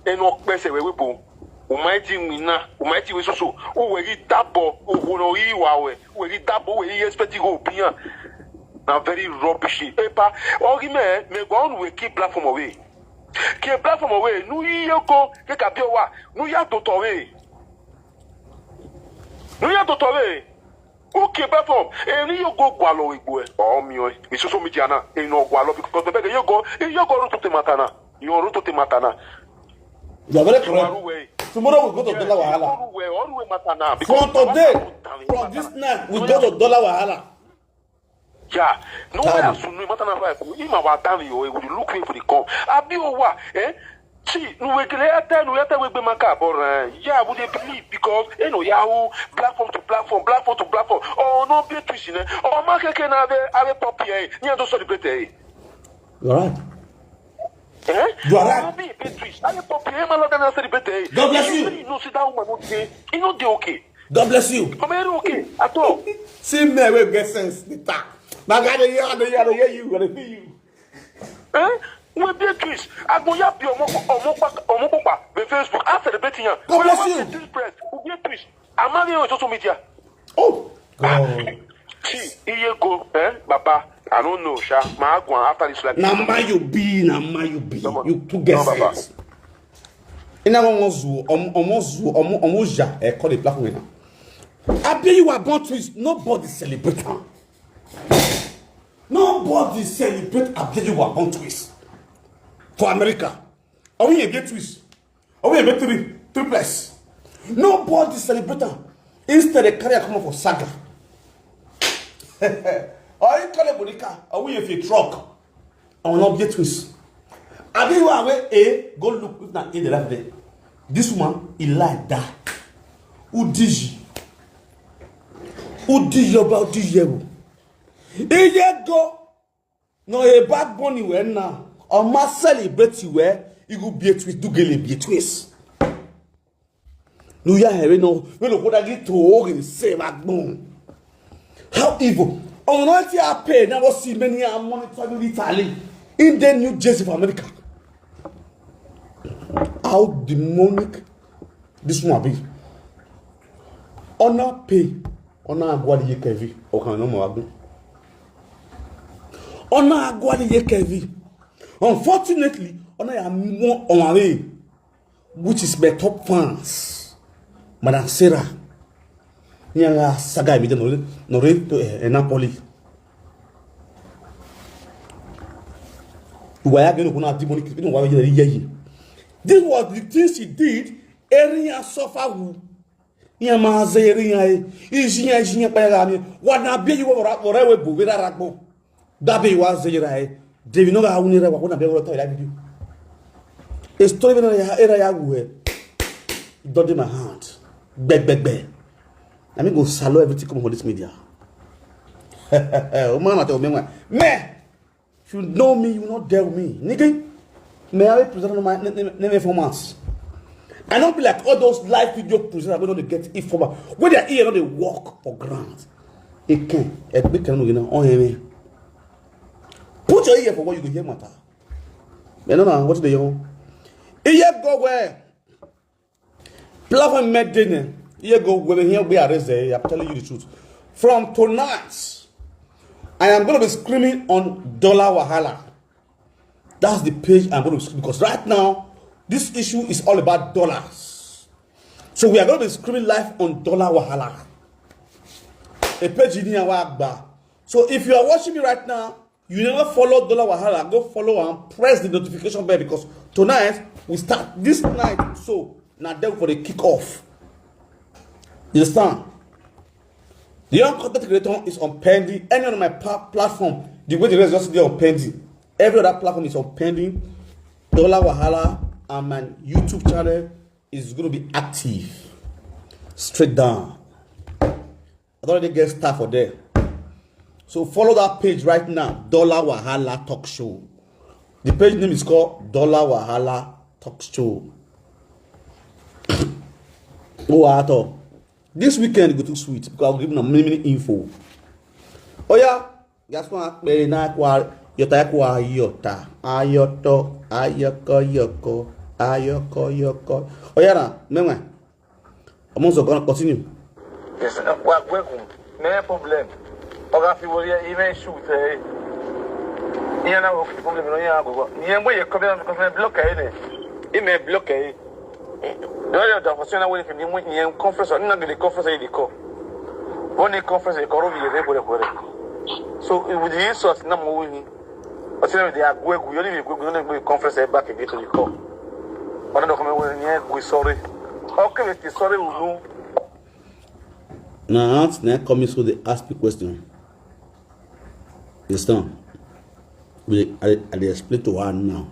E no pese we we bo. O mai ti mi na, o mai ti we so so. O we ri dabo, o ko no ri wa we. O we ri dabo, we ri expect go bi yan. Na very rubbish. Epa, o ri me, me go on we keep black from away. Keep black from away. Nu yi yo go, ke ka bi o wa. Nu ya to to we. Nu ya to to we. Okay, platform. Eni yo go gwalo igbo e. O mi o. Mi social media na. Eni o gwalo because the beg yo go. Eni yo go root to matana. Yo root to matana. You are very correct. Tomorrow we go to dollar wahala. From today, from this night, we go to dollar wahala. Yeah. No way as you know matana five. Ima wa tani yo. We look way for the come. Abi o wa. Eh? See, no we kele ate, no ate we be maka bora. Yeah, we dey believe because you know Yahoo, platform to platform, platform to platform. Oh no, be twist ne. Oh ma keke na ave ave pop here. Ni ando celebrate eh. You are right. Eh? You are right. Oh no be be twist. Ave pop here, ma lo na celebrate eh. God bless you. You know see that woman no dey. You know dey okay. God bless you. Come here okay at all. See me we get sense the talk. My God, they hear, they hear, they hear you, they feel you. Eh? We be twist. Agbo ya bi omo omo pa omo pupa be Facebook. I celebrate yan. God bless you. This press. We be twist. I'm not on social media. Oh God. See, iye go, eh, Baba. I don't know, sha. My go after this life. Na ma you be, na ma you be. You too get sense. Ina omo zu, omo zu, omo omo ja. E call the black women. Abi you are born twist. Nobody celebrate am. Nobody celebrate Abiyeju Wabon twist for America. Are we a gay twist? Are we a gay three triplets? Nobody celebrate am. Instead, they carry a come for saga. Are you call a Bonica? Are we a few truck? I will not get twist. I didn't want to go look if not in the left there. This woman, he like that. Who did you? Who did you about this year? Iye go. No, a bad bunny we now. O ma celebrate we. You go be a twist. Do gele be a twist. No ya here no. We no go that get to all in same agbon. How evil. On what I pay now see many are monitoring Italy in the New Jersey of America. How demonic This one be. Honor pay. Honor agwali ye kevi. Okan no mo agun. Honor agwali ye kevi. Unfortunately, honor ya mo on, which is my top fans, Madam Sarah. Ni nga saga mi de no no re to eh, eh, Napoli. Wa ya genu kuna demonic, no wa ya ye ye. This was the thing she did. Area suffer wu. Iya ma zeri ya e. Iji ya iji ya pa ya mi. Wa na bi yi wa wa re we bu we ra ra gbo. Da be wa zeri ra e. David no ga wuni ra wa na be wa ta ya video. A story na ya era ya wu e. Don't in my hand. Beg beg beg. I mean go salo everything come on this media. O ma na te o me wa. Me. If you know me, you will not dare with me. Nigga, may I present my name for months. I don't be like all those live video presenters wey no dey get informer. Wey their ear no dey work for ground. Eken, egbe kan no gina on him. Put your ear for what you go hear matter. Me no know what they own. Iye go where? Platform met dinner. Here go women here we are raised there. I'm telling you the truth. From tonight, I am going to be screaming on Dollar Wahala. That's the page I'm going to be screaming because right now, this issue is all about dollars. So we are going to be screaming live on Dollar Wahala. A page in here, wa gba. So if you are watching me right now, you never follow Dollar Wahala, go follow and press the notification bell because tonight we start this night. So now there for the kick off. You understand? The young content creator is on pending. Any of my pa- platform, the way the rest just dey on pending. Every other platform is on pending. Dollar Wahala and my YouTube channel is going to be active. Straight down. I don't really get star for there. So follow that page right now. Dollar Wahala Talk Show. The page name is called Dollar Wahala Talk Show. Oh, at all. This weekend go too sweet because I'll give you many many info. Oh yeah, that's why I na kwa yota kwa yota ayoto ayoko yoko ayoko yoko. Oh yeah, na memory. I'm also gonna continue. Yes, wa gwe ku. No problem. Oga fi wo ye ime shoot eh. Iya na wo problem no ya go. Ni en boye ko be na ko block eh ne. Ime block eh. Do ya da fo na wo ni ni mo ni en conference na de conference e ko. Wo ni conference e ko ro bi e ko ko. So with the insult na mo wi ni. Ɔsɛ dɛ agua agu yɛ ne yɛ agu ne gbe conference ɛ back again to the call. Ɔne dɔkɔmɛ wɔ ne agu sorry. Okay, with the sorry will know. Na aunt na come so dey ask me question. You understand? We I, I dey explain to her now.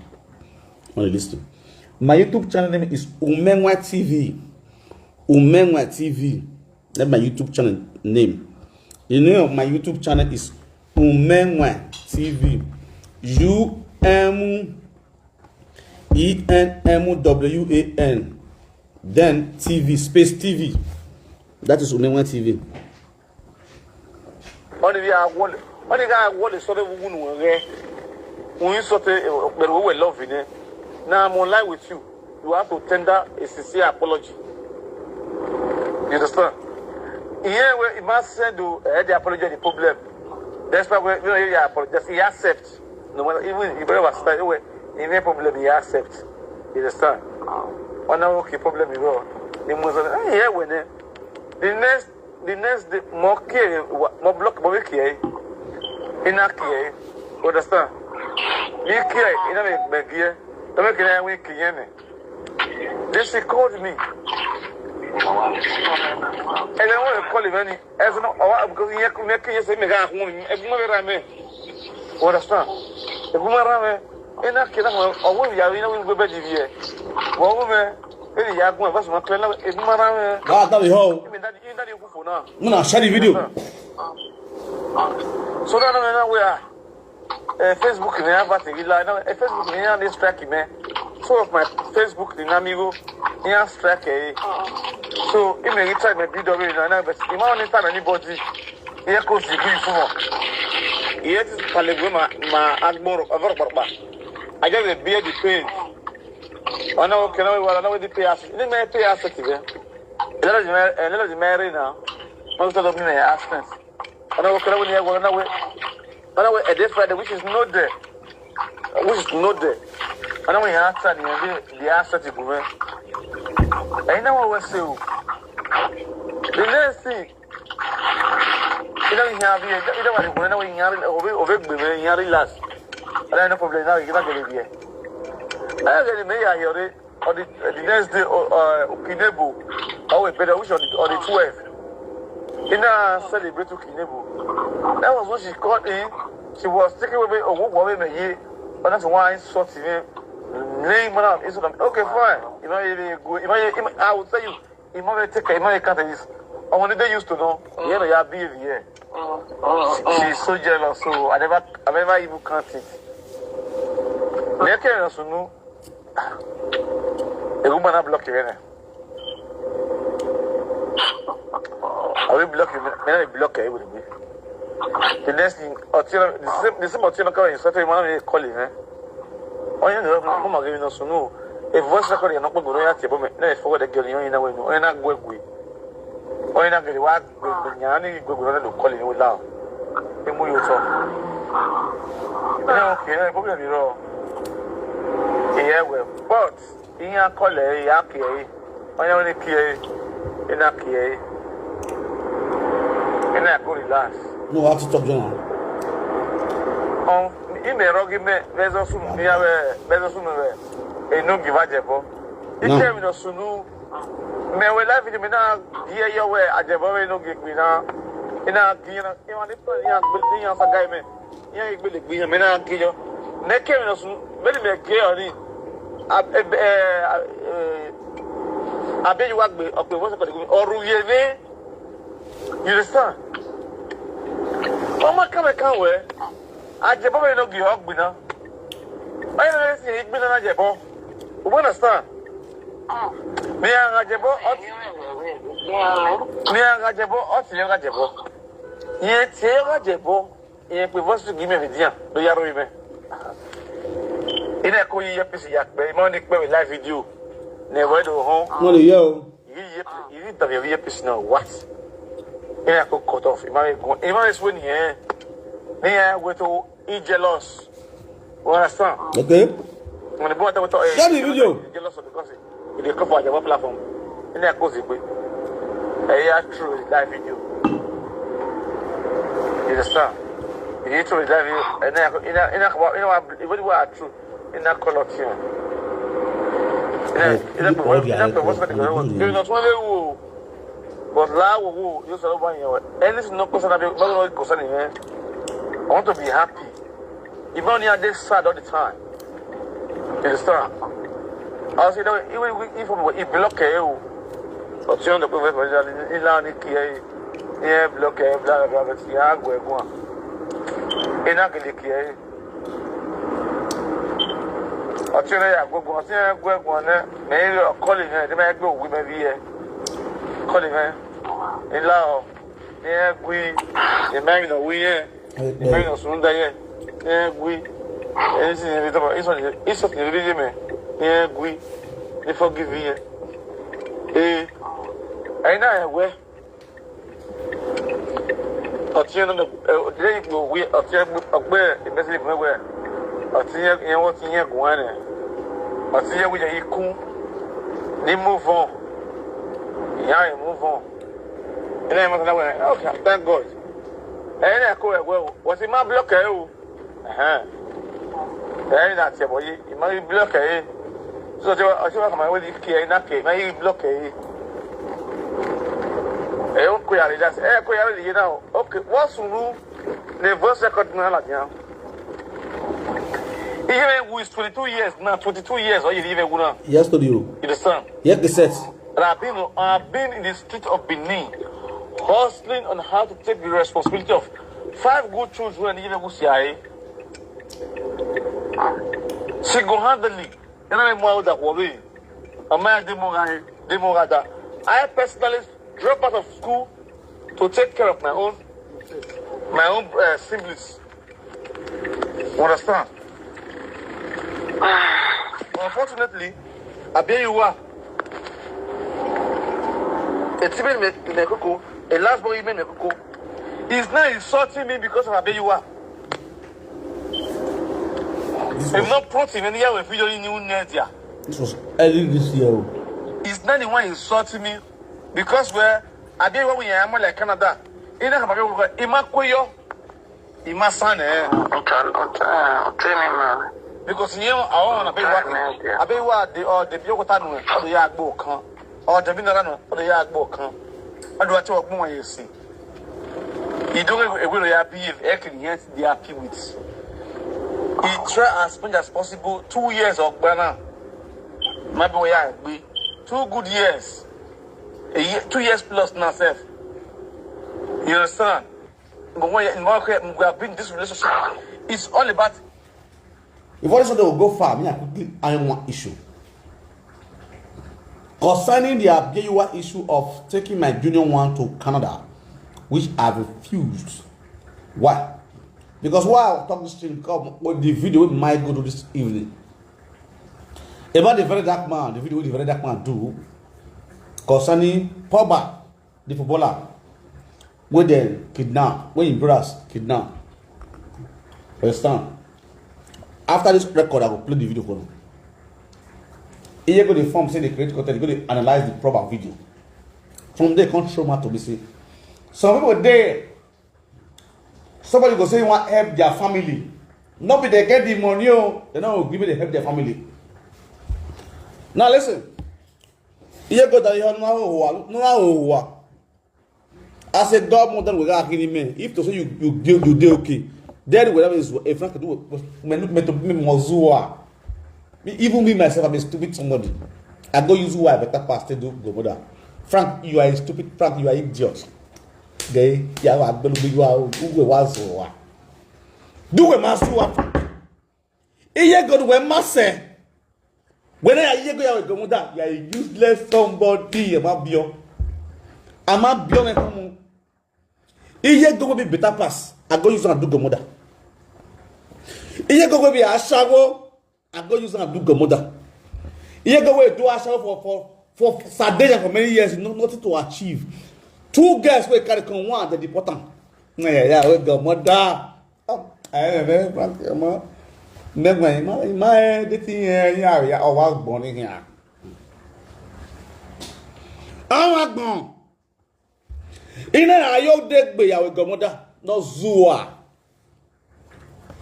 Only listen. My YouTube channel name is Umenwa T V. Umenwa T V. That's my YouTube channel name. The name of my YouTube channel is Umenwa T V. U M E N M W A N. Then T V, space T V. That is Umenwa T V. Ɔne bi awɔle ɔne ka awɔle sɔre wugu no wɛ. Wo yi sɔte bɛrɛ wɔ love ne. Na mo lie with you. You have to tender a sincere apology. You understand? Yeah, well, it must send to uh, the apology the problem. That's why we you know you apologize. He accept. No matter even if you ever start anyway, any problem he accept. You understand? One now okay problem you know. The most eh, yeah when eh, the next the next day more care more block more care. In a care. You understand? You care, you know me beg here. Don't make it we care. Then she called me. And then when I call him, any, as no, oh, because he had to make you say, me got home, and you never ran me. Understand? If you ran me, and I can't, oh, we are in a way, we bed here. Well, woman, any Yagun, that's my plan. If you ran me, That that be how. I mean, that you that you for now. Muna share the video. So that we are. Eh, Facebook ni a ba te ila na eh, Facebook ni a ni strike me. So of my Facebook ni na mi go ni a strike eh. So he may try me video me na na but he ma ni time anybody. He close the good for. He is pale go ma ma agboro agboro barba. I just dey bear the pain. Ọ̀nà òkè náà wà lọ́wọ́ di pay asset. Ní mẹ́ pay asset bẹ́ẹ̀. Ẹlẹ́rìí mẹ́ ẹlẹ́rìí mẹ́rin náà. Wọ́n ti tọ́jú mi mẹ́ asset. Ọ̀nà òkè náà wọ́n ní ẹ̀wọ̀ náà wẹ́. Ọ̀nà wẹ́ ẹ̀dẹ́ Friday, which is not there. Which is not there. Ọ̀nà wọ́n yẹn á tà nìyẹn bí di asset gùn mẹ́. Ẹ̀yin náà wọ́n wẹ́ ṣe o. The next thing, you know, you have here, you know what you know, you have over over me, you have last. And I no problem now, you not get it here. I get it, me, I hear it. On the, the next day, uh, Ukinebu, oh, wait, better, which on the, on the twelfth. You know, celebrate Ukinebu. That was when she called in. She was taking away a walk away me ye. But that's why I saw to me. Name, madam, it's okay, fine. You know, you go, you know, I will tell you. He might take, he might cut this. I want they used to know. Yeah, no, you have behavior. She, she's so jealous, so I never, I never even count it. They can't also know. The woman I block you, eh? I will block you, man. I block you, everybody. The next thing, until the same, the same until I come in, so man, I call him, eh? Onye na ọkụ maka gị n'ọsụ nụ. A voice record ya n'ọkpọ gụrụ ya tịbụ me na-efe wede gị onye na wenu onye na-agụ egwu. Onye na-agụ egwu agụ egwu nya na igwe egwu na kọlị n'ụlọ ahụ. Emu ya ụtọ. Onye nwoke ya problem iro. Ihe egwe. But ihe akọle ya kee. Onye nwere ike ya ị na-akee. Ị na-akụ relax. No, I have to talk general. Um, ime rogi me bezo sum ya we bezo sum we enu giva jebo. Ike mi no sunu. Me we life ni me na die yo we ajebo we no gigbi na. Ina gi na e wa ni to ya gbe ni ya sa gai me. Ya gbe le gbi me na gi yo. Ne ke mi no sunu. Me ni me ge oni. Ab eh eh. Abe you wa gbe ope wo se ko de oru ye ni. You understand? Ọmọ kẹmẹ kan wẹ. Ajẹbọ bẹ no gi ọgbìn náà. Báyìí náà sì gbìn náà jẹbọ. You understand? Mi à ń ajẹbọ ọtí. Mi à ń ajẹbọ ọtí yẹn ń ajẹbọ. Yẹn tiẹ̀ ń ajẹbọ. Yẹn pé voice give me video. Ló yàrá mi. Ilé ẹ̀kọ́ yìí yẹ pèsè yà pé ìmọ̀ ní pé live video. Ní ẹ̀wọ́ ẹ̀dọ̀ hàn. Wọ́n lè yẹ o. Yìí yẹ yìí tàbí yẹ pèsè náà what? Ilé ẹ̀kọ́ cut off. Ìmọ̀ rẹ̀ gùn. Ìmọ̀ rẹ̀ sọ nìyẹn. Ní ẹ̀ wẹ́ tó he jealous. You understand? Okay. When the boy tell me, Share the video. Jealous of the gossip. If they come for Ajabo platform, and they cause it. Hey, yeah, true live video. You understand? You need to live video, and then you know, you know, you know, what true in that color team. You know, you know, what's going on? But la wo wo yo sọ ba yẹn. Anything no concern me, no no concern me. I want to be happy. If only I dey sad all the time. You understand? I say no, even if we if block you, but you know the people for you in line here, yeah, block you, blah blah blah. Yeah, go go. Ina gele kiyaye. Ọtí rẹ̀ yà gbogbo ọtí rẹ̀ gbogbo ọ̀nà mẹ́rin ọ̀kọ́lì náà ẹ̀dí máa gbé òwe mẹ́rin yẹ. Kọ́lì mẹ́. Ilá ọ̀ ní ẹ gbí ìmẹ́rin náà wí yẹ. Ìmẹ́rin náà sùn dá yẹ. Ní ẹ gbí. Ẹni sì ní ibi tọ́pọ̀ ìsọ̀ ní ibi yé mẹ́. Ní ẹ gbí. Ní forgive yẹ. Ee. Ẹ̀yin náà ẹ̀ wẹ́. Ọtí yẹn nọ ẹ ọtí yẹn gbọ wí ọtí yẹn gbọ ọgbẹ ìmẹsì ìgbìmọ̀ ẹgbẹ ọtí yẹn yẹn wọ́n ti yẹn gùn wọn ni ọtí yẹn wíyẹn yìí kún ní move on ìyá yẹn move on ilé yẹn mọ́tò náà wẹ̀ okay thank God ẹ̀yin náà kó ẹ̀wẹ́ o wọ́n ti má block ẹ̀ o. Ẹ̀hẹ́n. Ẹ̀yin náà tiẹ̀ bọ̀ yìí, ìmọ̀ yìí block ẹ̀ yìí. So ọjọ́ ọjọ́ bá kàmá wẹ́n di kí ẹ̀yin náà kẹ̀, ìmọ̀ yìí block ẹ̀ yìí. Ẹ̀ ń kó yàrá ìdásí, ẹ̀ kó yàrá ìdíje náà. Okay, wọ́n sùn lù ní voice record náà làdí hàn. Iye who is twenty-two years now, twenty-two years, or you even now. Yes, studio. You understand? Yes, the set. And I've been, I've been in the street of Benin, hustling on how to take the responsibility of five good children in Ibegusi Aye. Single-handedly, and I'm more that worry. A man, they more, they more that. I personally drop out of school to take care of my own, my own uh, siblings. You understand? Unfortunately, Abeyiwa. A T V me me kuku. A last boy me me kuku. He's not insulting me because of Abeyiwa. This I'm was, not prompting any year with video in new media. this was early this year. Oh. He's not the one insulting me because where Abeyiwa we are like Canada. In a Abeyiwa, Imakoyo, Imasane. Ọtụtụ ma. Because you know, I want Abeyiwa. Abeyiwa, the or the Biokotanu, or the Yagbo kan, or the Minarano, or the Yagbo kan. I do what you want you see. You don't even know you behave, acting yet they are happy with. He try as much as possible, two years of Ghana. Maybe we are we two good years. A year, two years plus now, self. You understand? But when you, when we have been this relationship, it's all about Before this one will go far, me I quickly I want issue. Concerning the Abiyewa issue of taking my junior one to Canada, which I refused. Why? Because why I talk this thing come with the video with my go do this evening. About the very dark man, the video with the very dark man do concerning Pogba, the footballer, when they kidnap, when he brothers kidnap. Understand? After this record, I will play the video for you. He go the form say they create content, go to analyze the proper video. From there, come show me to me say some people there. Somebody go say you want help their family. Not be they get the money, oh, they no give me they help their family. Now listen. Iye go that you know how no how as a godmother we got any man. If to say you you you you dey okay, then whatever is if Frank do me me to me mozua. Me, even me myself, I'm a stupid somebody. I go use who I better pass to do go brother. Frank, you are a stupid Frank, you are idiot. Gay, you are a you are who was. Do a master. Iye God we must say. When I hear go ya go muda, you are a useless somebody. I'm a bio. I'm a bio me come. Iye go be better pass. I go use and do go muda. Iye go be a shawo. I go use and do go muda. Iye go we do a shawo for for for Sardinia for many years. No nothing to achieve. Two girls we carry come one the important. Yeah yeah we go muda. Ẹ ẹ Frank ẹ mọ nẹgbọn ẹ má ẹ má ẹ dé tí ẹ yà yà ọwọ àgbọn ní hìá. Àwọn àgbọn iná ayọ dé gbéyàwó gọmọdà náà zuwa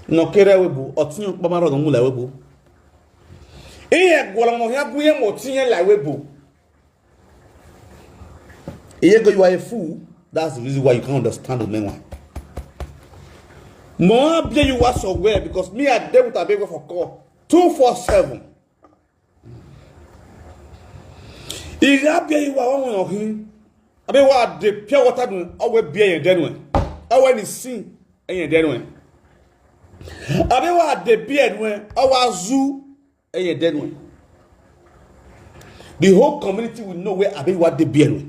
nà kéré wíbu ọtí yẹn pàmò àrọ nà múlẹ wíbu. Ìyẹn gbọlọmọ yẹn gún yẹn mọ ọtí yẹn là wíbu. Iyego, you are a fool. That's the reason why you can't understand the main one. More beer you was aware because me I deal with a baby for call two four seven. If that beer you are on him, I mean what the pure water doing, always beer and then when, always sin and then when. I mean what the beer when, our zoo and then when. The whole community will know where Abewa dey bear.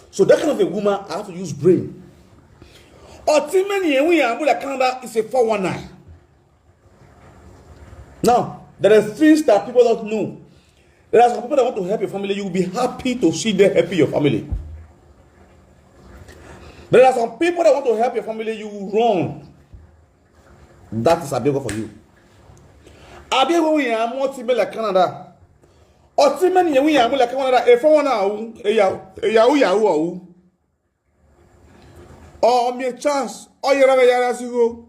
So that kind of a woman, I have to use brain. Otimeni Ewi Ambula Canada is a four one nine. Now, there are things that people don't know. There are some people that want to help your family. You will be happy to see them helping your family. There are some people that want to help your family. You will run. That is Abiego for you. Abiego we are multi like Canada. Otimeni Ewi Ambula Canada. If I want to, a yahoo, yahoo, yahoo. Oh, me chance. Oh, you're a yahoo.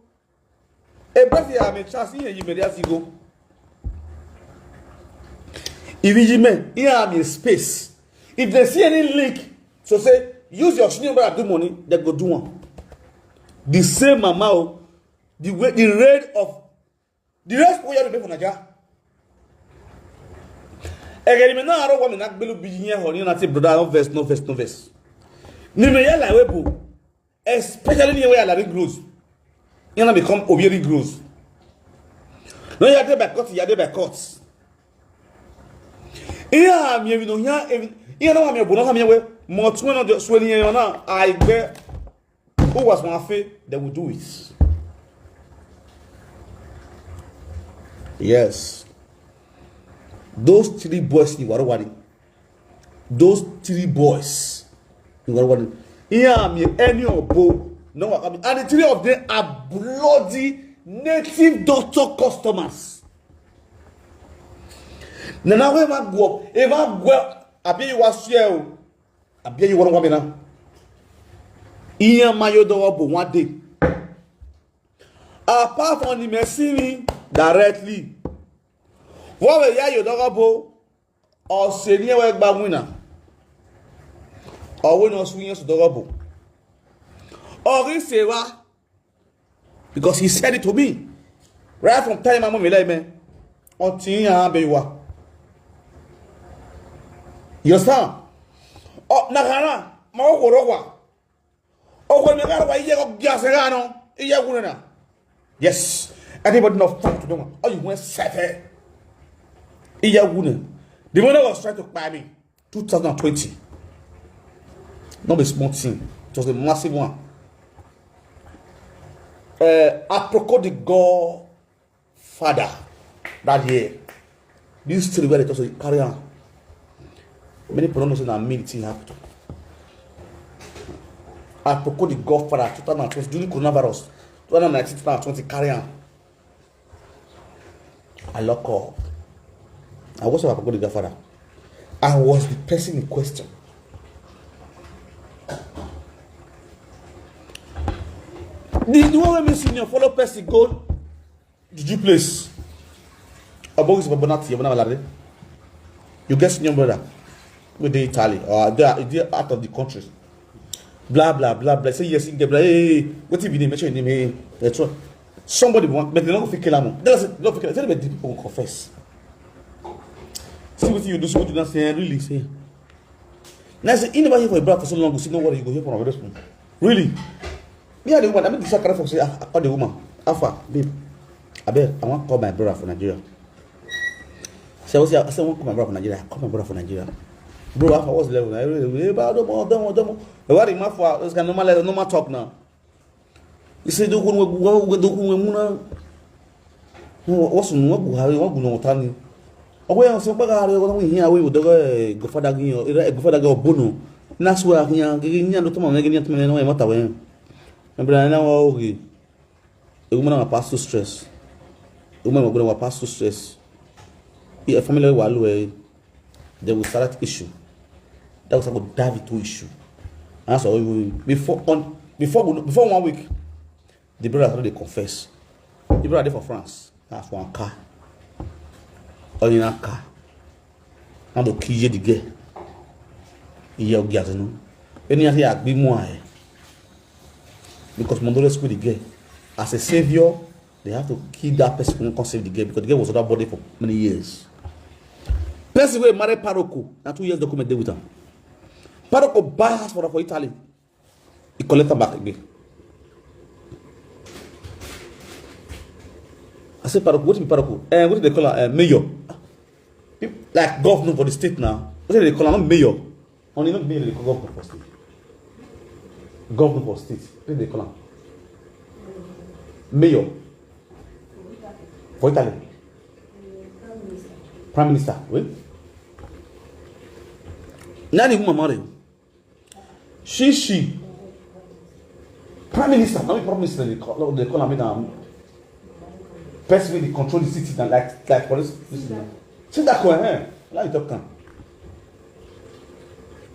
A breath here, I'm a chance here, you may as you go. If you may, here I'm a space. If they see any link, so say, use your senior brother do money, they go do one. The same amount, the way the rate of the rest we are to pay for Nigeria. Again, me now I don't want me not belu be here or you not say brother no verse, no verse, no verse. Ni me yala webo. Especially near where Larry grows. You know become Obieri grows. No, you are there by cut, you are there by cut. Yeah, me you know here, you know me bono me we. Mo tun no just when you know I be who was one faith, they will do it. Yes. Those three boys ni wari wari. Those three boys ni wari wari. Here I'm here, any of both. No, I mean, and the three of them are bloody native doctor customers. Nana we ma go up, e ma go up. Abi you was here. Abi you want to now? Iyan ma yo do bo one day. Apart from the machine directly. What we ya yo do bo? Or say ni we gba winner. Or we no swing us do bo. Or he say wa, because he said it to me right from time I'm like, man, until you are be wa. You understand? Oh, na kana ma wo ro wa. Oh, when me ga wa ye go gya se ga no. Iye wu na. Yes. Anybody know fact to do? Oh, you went seven. Iye wu na. The money was trying to buy me. Two thousand twenty. Not a small thing. It was a massive one. Uh, Aproko the God father that year. This story where they also carry on. Many people don't know say na me the thing happen. Aproko the God father two thousand twenty during coronavirus. Two thousand nineteen, two thousand twenty carry on. I lock up. I was Aproko the God father. I was the person in question. The, the one wey me senior follow person go juju place. Abogi is Babonati, Babonati. You get senior brother. We dey Italy or they are, they are out of the country. Blah blah blah blah. Say yes, in blah. Hey, hey, hey. What if you didn't mention your name? Hey, that's what. Somebody want, but they don't feel kill am. They don't feel kill am. Tell them the people go confess. See what you do. See what you don't say. Really say. Now I say, you never hear from a brother for so long. You see, no worry, you go hear from another person. Really? Me and the woman, I mean, this kind of say, ah, I call the woman. Alpha, babe, I bet I want to call my brother from Nigeria. So I say, I say, I want to call my brother from Nigeria. I call my brother from Nigeria. Bro, Alpha, what's the level? I really, really, but I don't want, don't want, don't want. But what am I for? This kind of normal, normal talk now. He said, don't go, don't go, don't go, don't go. What's the one go have? One go no tani. Owe yan se pa ga re ko wi hin awe wo dogo go fada gin yo, go fada go bono. Na so a hin gin yan do to ma gin yan to me no e mata we. Remember na wa oge. E woman na pass through stress. E woman go na pass through stress. E family wa lo e. Then we start issue. That was about dive into issue. And so we, before on before we, before one week, the brother started to confess. The brother there for France. That's one car. Only that car. Now to kill the girl. Iye ogi ati nu. Eni ati agbi mu aye. Because mo don rescue the girl. As a savior, they have to kill that person who can save the girl because the girl was under body for many years. Person wey marry Paroko, na two years document dey with am. Paroko buy house for, for Italy. He collect am back again. I say Paroko, wetin be Paroko? Eh, wetin dey call am? Eh, mayor. Peop-, like governor for the state now. Wetin dey call am? Not mayor. Only not mayor dey call governor for state. Governor for state. Wetin dey call am? Mayor. For Italy. Prime minister. Well, na the woman marry. She, she. Prime minister, na me prime minister dey call, dey call am, make am person wey dey control the city na like, like for this, this thing. Sidako, eh? Allow you talk am.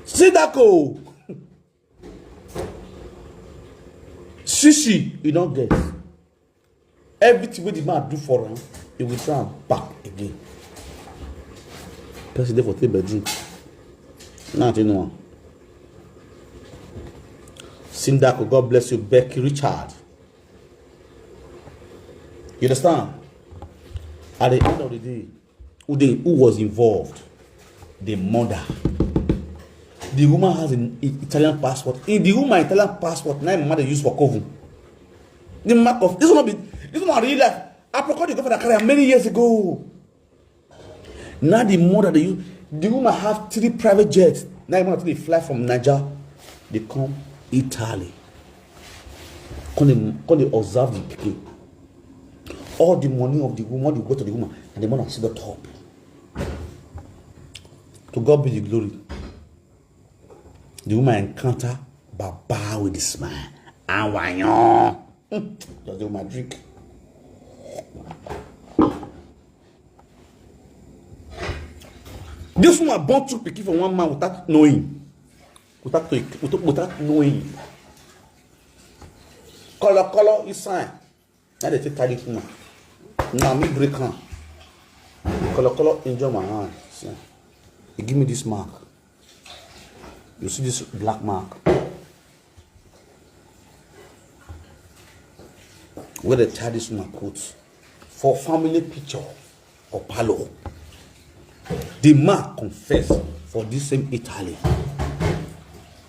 Sidako. Shishi, you don get. Everything wey the man do for am, he will try am back again. Person dey for three bedroom. Now you know am. Sindako, God bless you, Becky Richard. You understand? At the end of the day, who dey, who was involved? The mother. The woman has an I-, Italian passport. In the woman Italian passport, na im mama dey use for coven. The mark of this one be, this one na real life. Aproko the governor carry am many years ago. Now the mother dey use, the woman have three private jets. Now the mother dey fly from Niger, dey come Italy. Come dey, come dey observe the pikin. All the money of the woman, all the wealth of the woman, and the mother sit on top. To God be the glory. The woman encounter Baba with the smile. Awayan. Hmm. Just do my drink. This woman born two pikin for one man without knowing. Without, without, without knowing. Color, color, is sign. Now they take carry this woman. Now me break hand. Color, color, injure my hand. See, he give me this mark. You see this black mark? Where they tie this woman put for family picture or parlor. The man confess for this same Italy.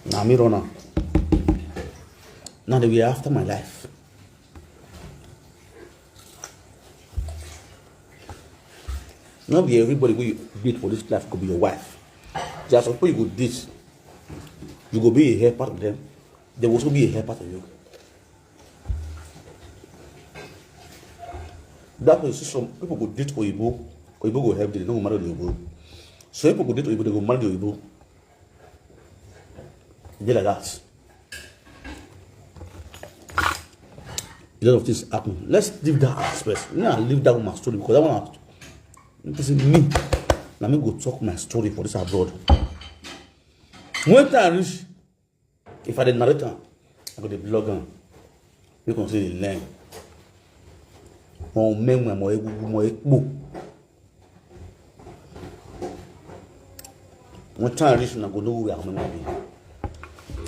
Now me run am. Now they were after my life. Not be everybody we beat for this life could be your wife. There are some people you go this. You go be a helper to them. They will also be a helper to you. That's why you see some people go date Oyibo, Oyibo go help them, they no go marry the Oyibo. Some people go date Oyibo, they go marry the Oyibo. E dey like that. A lot of things happen. Let's leave that aspect. Me, I leave that woman story because that one, I, this is me. Now me go talk my story for this abroad. When time reach, if I dey narrate am, I go dey blog am. You can see the learn. Mo men mo egugu mo ekpo. When time reach, una go know who I remember be.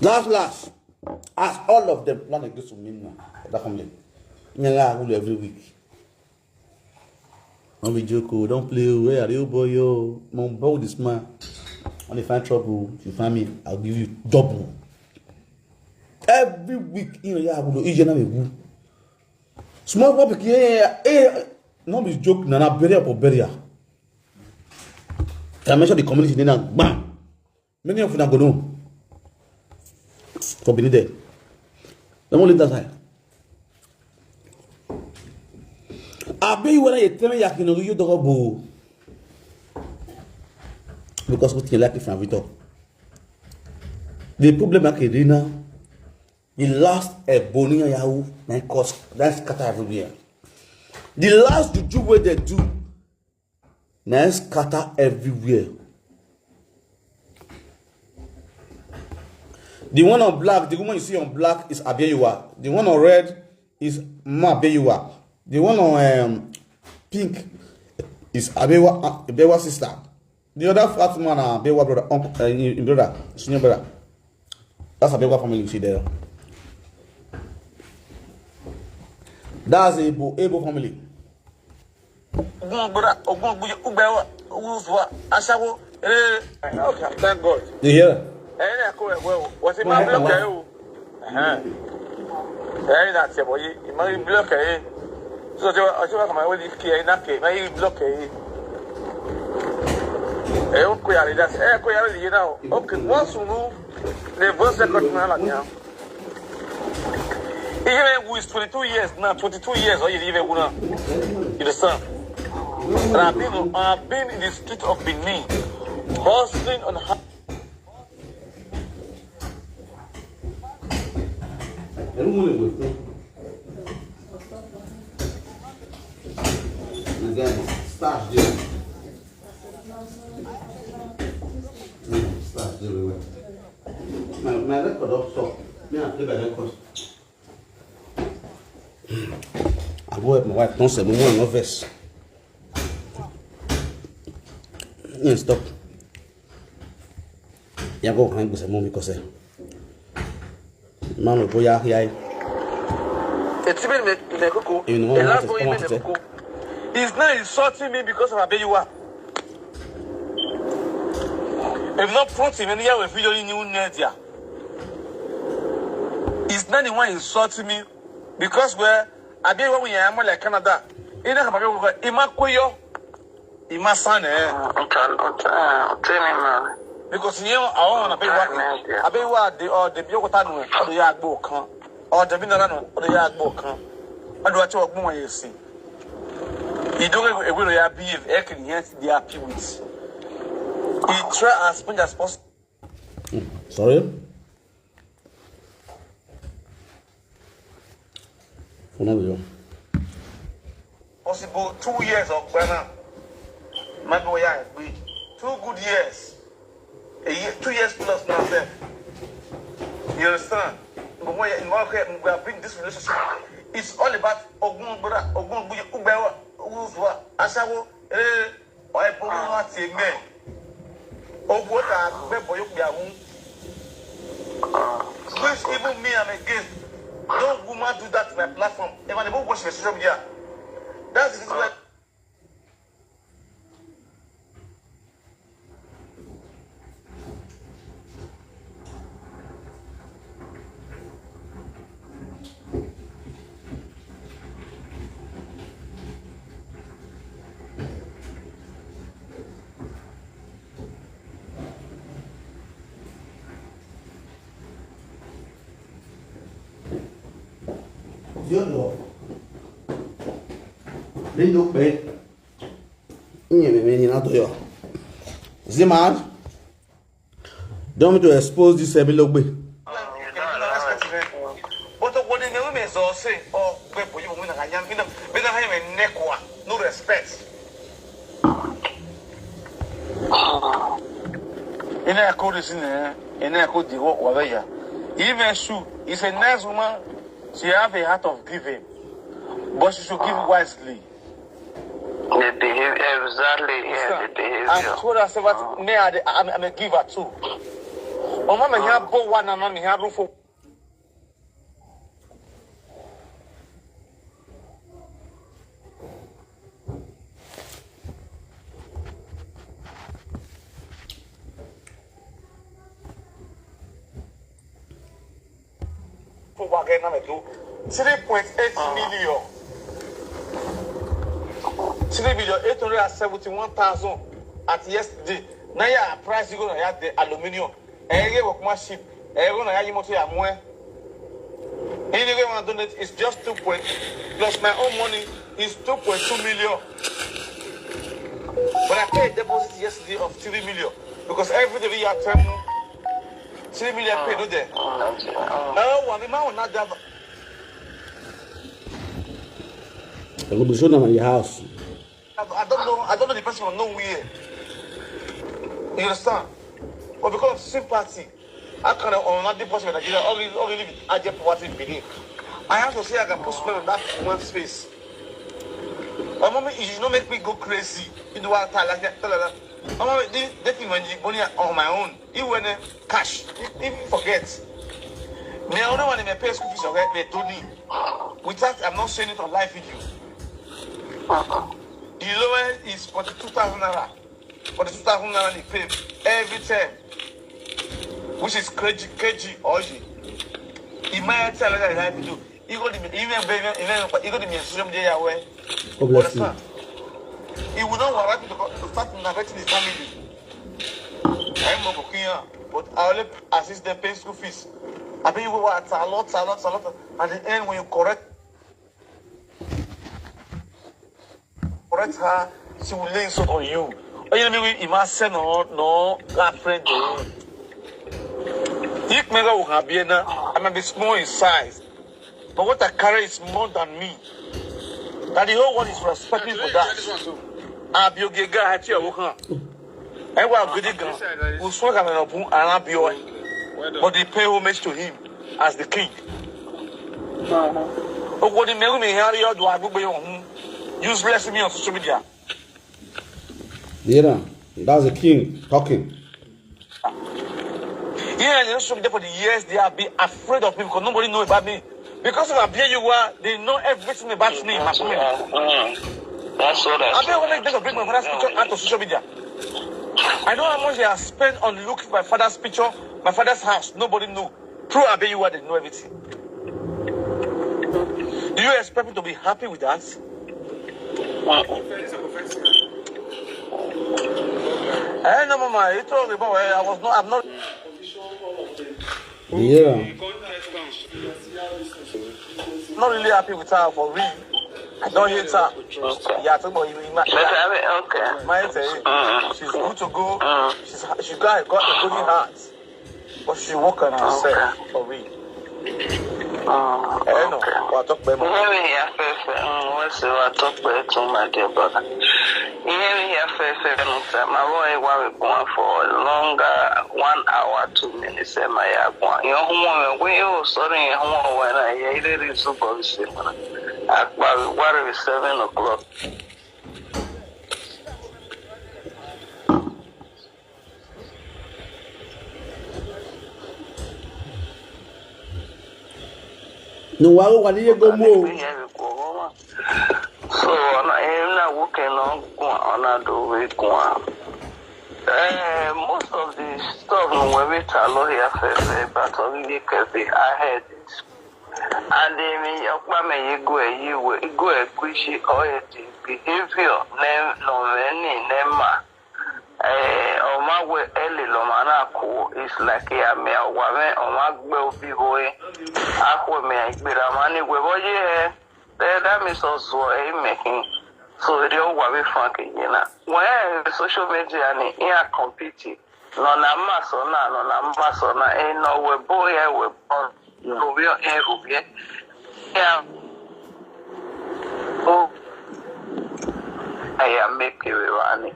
Last, last, as all of them plan against me now, that family, me and I will every week. Don't be joke, oh, don't play, oh, where are you, boy, yo? Mo ń bọ́ with this man. When you find trouble, you find me, I'll give you double. Every week, you know, yeah, I will, you know, small public, yeah, yeah, yeah, yeah. No be joke, na, na burial for burial. Can I mention the community name now? Bam! Many of una go know. For Benin there. Dem wan leave that side. Abi whether you tell me yakino you dog bo. Because what you like from Victor. The problem I can now. The last Ebony Yahoo, my cause, that scatter everywhere. The last juju where they do, na scatter everywhere. The one on black, the woman you see on black is Abiyewa. The one on red is Ma Abiyewa. The one on um, pink is Abiyewa, uh, Abiyewa sister. The other fat man, uh, Abiyewa brother, uncle, uh, in, in brother, senior brother. That's Abiyewa family you see there. That's Ebo, Ebo family. Ogun gbọ́dọ̀, ogun gbọ́dọ̀, ugbe wa, ugbe wa, aṣáwó, eré. Okay, thank God. You hear? Ẹ̀yin náà kó ẹ̀wẹ́ o. Wọ́n ti máa block ẹ̀ o. Ẹ̀hẹ́n. Ẹ̀yin náà tiẹ̀ bọ̀ yìí, ìmọ̀ yìí block ẹ̀ yìí. So, ọjọ́, ọjọ́ wa kàn máa wọlé kí ẹ̀yin náà kẹ̀, máa yí block ẹ̀ yìí. Ẹ̀yin ń kó yàrá ìdá sí, ẹ̀ kó yàrá ìdíje náà o. Okay, wọ́n sùn ní, ní voice record náà là ní à. Even who is twenty-two years now, twenty-two years, or even now, you understand? And I've been, I've been in the street of Benin, hustling on. Ẹ̀rù mú lè wẹ̀ fún. Again, start there. Mm, start there, well. My, my record up top. Me, I play by record. I go help my wife turn seven one no vex. Yeah, stop. Yeah, go hang with some mommy cause. Man, go ya ya. It's been me me kuku. You know, the last boy me kuku. He's not insulting me because of Abeyiwa. If not put him in here with video in new media. He's not the one insulting me because where Abeyiwa we are more like Canada. Ina kama kwa ima kuyo. Ima sane. Ote ni ma. Because you know, I want Abeyiwa. Abeyiwa the or the biyo kota no. Odo ya gbo kan. Or the binara no. Odo ya gbo kan. Odo ati ogbo wan yesi. You don't even know ya behave. E can yet they are happy with. He try as much as possible. Sorry? Fúnra mi lọ. Possible two years of Ghana. Maybe we are agreed. Two good years. A year, two years plus now, sef. You understand? But when you, in my case, we have been this relationship. It's all about Ogun Gbora, Ogun Gbuye, Ugbewa, Uzwa, Ashawo, eh, or Ebo Mati, amen. Ogun Ota, Ugbe Boyo, Yahoo. Which even me, I'm against. No woman do that to my platform. If I never watch the social media, that's the reason why. Yóò lọ. Nínú pé. Ìyẹn mi ni látọ̀ yọ. Is it mad? Do you want me to expose this Emilogbe? But when the women so say, oh, we put you in a yam, in a, we don't have a neck, no respect. In a code is in there, in a code the work whatever. Even Shu is a nice woman. She have a heart of giving, but she should give wisely. The behavior, exactly, yeah, the behavior. I told her, say, what, me, I, I'm, I'm a giver too. Oh, mama, here, but one, and mommy, here, roof. Three point eight million. Three million eight hundred and seventy-one thousand at yesterday. Now, yeah, price you gonna have the aluminium. Ẹ yẹ workmanship. Ẹ yẹ gonna have you motor, yeah, more. Anyway, I donate is just two point plus my own money is two point two million. But I paid deposit yesterday of three million because every day we are traveling. Three million pay no there. Oh, I mean, my own not that. I go be show them at your house. I, I don't know. I don't know the person from nowhere. You understand? But because of sympathy, I can on that person in Nigeria. Only, only live in Ajay poverty in Benin. I have to say I can put smell on that woman's face. My mommy, you should not make me go crazy. You know what I like that? Tell her that. My mommy, this, this thing when you money on my own. He went, eh, cash. He, he forget. Me, I don't want to pay school fees or get me Tony. With that, I'm not saying it on live video. The lowest is forty-two thousand naira. Forty-two thousand naira they pay every time. Which is K G, K G or G. In my head, I like live video. He got the, he went, he went, he got the social media where. God bless you. Understand? He would not want to start narrating his family. I'm not cooking, but I only assist them paying school fees. I pay you what a lot, a lot, a lot. At the end, when you correct, correct her, she will lay insult on you. Oh, you know me, you must say no, no, that friend. If me go have been, I might be small in size, but what I carry is more than me. That the whole world is respecting for that. Abioge guy, I tell you, huh? Ẹ wá gidi gan. Usman Kamenobu Arabio. But they pay homage to him as the king. Ogoni Megumi Harry Odu Agbegbe Ohun. Useless me on social media. Yeah, that's the king talking. Yeah, they don't show me there for the years. They have been afraid of me because nobody know about me. Because of Abia you are, they know everything about me. My family. That's all that. Abia will make them bring my father's picture out of social media. I know how much they have spent on looking for my father's picture, my father's house. Nobody know. Through Abia you are, they know everything. Do you expect me to be happy with that? Eh, no, mama, you told me, but I was not, I'm not. Yeah. Not really happy with her for real. I don't hate her. Yeah, I think about you. My, But I mean, okay. my head say, she's good to go. She's she got got a good heart, but she work on herself for real. Oh, I don't know. okay. What talk about Ihe m ihe afefe, mm, what's the what talk about to my dear brother? Ihe m ihe afefe no time. My boy, why we going for a longer one hour, two minutes? Am I going? You know, when you sorry, you know, when I hear it is super simple. Akpa, what is seven o'clock? N'ụwa ụwa n'ihe go mụ o. So, na ihe na nwoke na ọgwụ ọ na-adụ wee gụọ. Eh, most of the stuff no we talk here first, but only because I heard it. And then me, Okpa me, you go, you go, you go, Kushi, or the behavior, name, no, any, nema. Eh, Oma we, Eli, Lomana, ko, it's like, yeah, me, Wame, Oma, Gbe, Obi, Boy, Akwe, me, Gbe, Ramani, we, boy, yeah. Eh, that means also, eh, making. So, they all Wame, Frank, you know. When social media, and, yeah, competing. Nọ na mmasị na nọ na mmasị na ị nọ wee bụ ya wee bụ rubio e rubie ya o ya mepere anyị.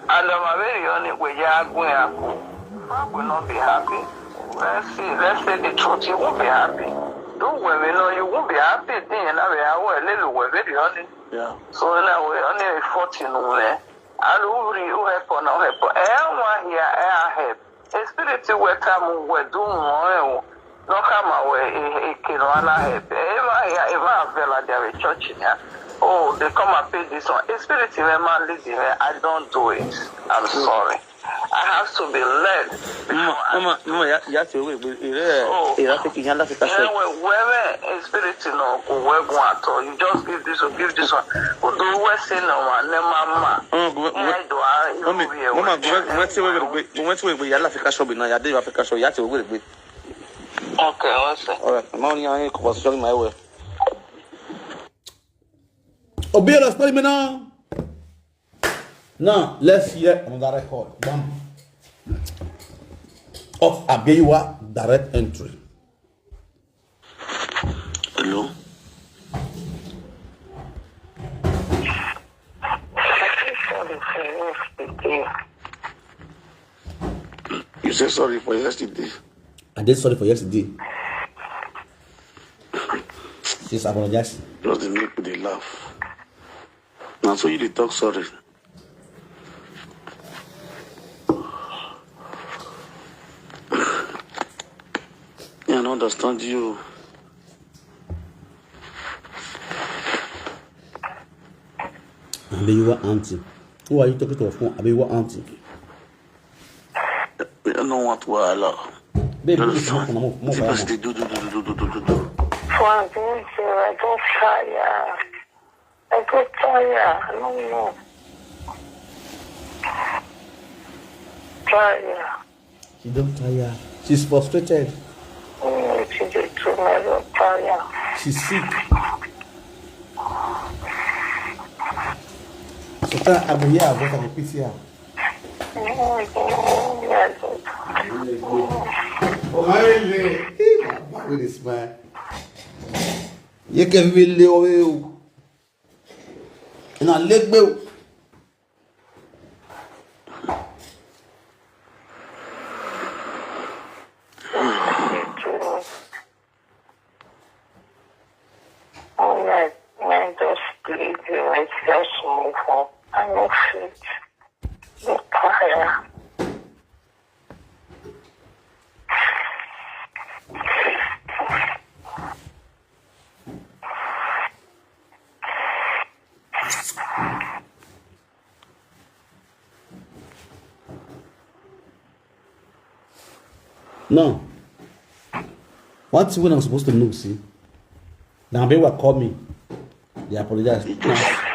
And I'm very only where you are going to will not be happy. Let's see, let's say the truth, you won't be happy. Do well, you know, you won't be happy. Then you know, we are well, little, we're very only. Yeah. So now we're only fourteen, we are. Alụri uhepụ na uhepụ. Ee, nwa ya, ee, ahep. Spirit weta m uwe dum nwa ewu. No kama we ekino ana hep. Ema ya, ema avela dia we church ya. Oh, they come and pay this one. Spirit me man lead me. I don't do it. I'm sorry. I have to be led. Mama, mama, mama, ya, ya te we we ire ire te ki yanda fika so. Ewe wewe spirit no ko wegun ato. You just give this one, give this one. Who do we say no one? Ne mama. Oh, we we Yeah, do I? mama, mama, we we te we we we te we we yanda fika so bi na ya de fika so ya te we we. Okay, what's it? All right, mama, ni an ko so my way. Obiora, spell me now. Now, let's hear another record. Bam. Of Abeyiwa direct entry. Hello? You say sorry for yesterday. I did sorry for yesterday. Just apologize. Just dey make people dey laugh. Na so you dey talk sorry. Me, I no understand you. Abeyiwa auntie. Who are you talking to on phone? Abeyiwa auntie. I no want wahala. Babe, You this is not understand? gonna move. Move See around. person dey do do do do do do do do. Frank, don't say I don't tire. I don't tire. I don't know. Tire. She don't tire. She's frustrated. Oh, she dey too much. I don't tire. She's sick. Sometimes I go hear her voice, I go pity her. Oh, I don't know. I don't Oh, my baby. Hey, my baby, this man. You can really oil. And I let go. All right, man, just leave you. Let's just move on. I no fit. No tire. No. One thing when I'm supposed to know, see, now they will call me. They apologize. Now,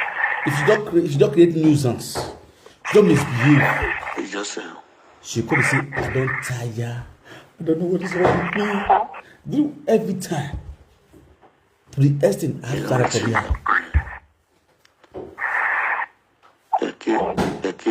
if you don't create, if you don't create nuisance, if you don't misbehave. You just say, She could say, I don't tire. I don't know what is wrong with me. Do every time. To the extent I have to tire for me.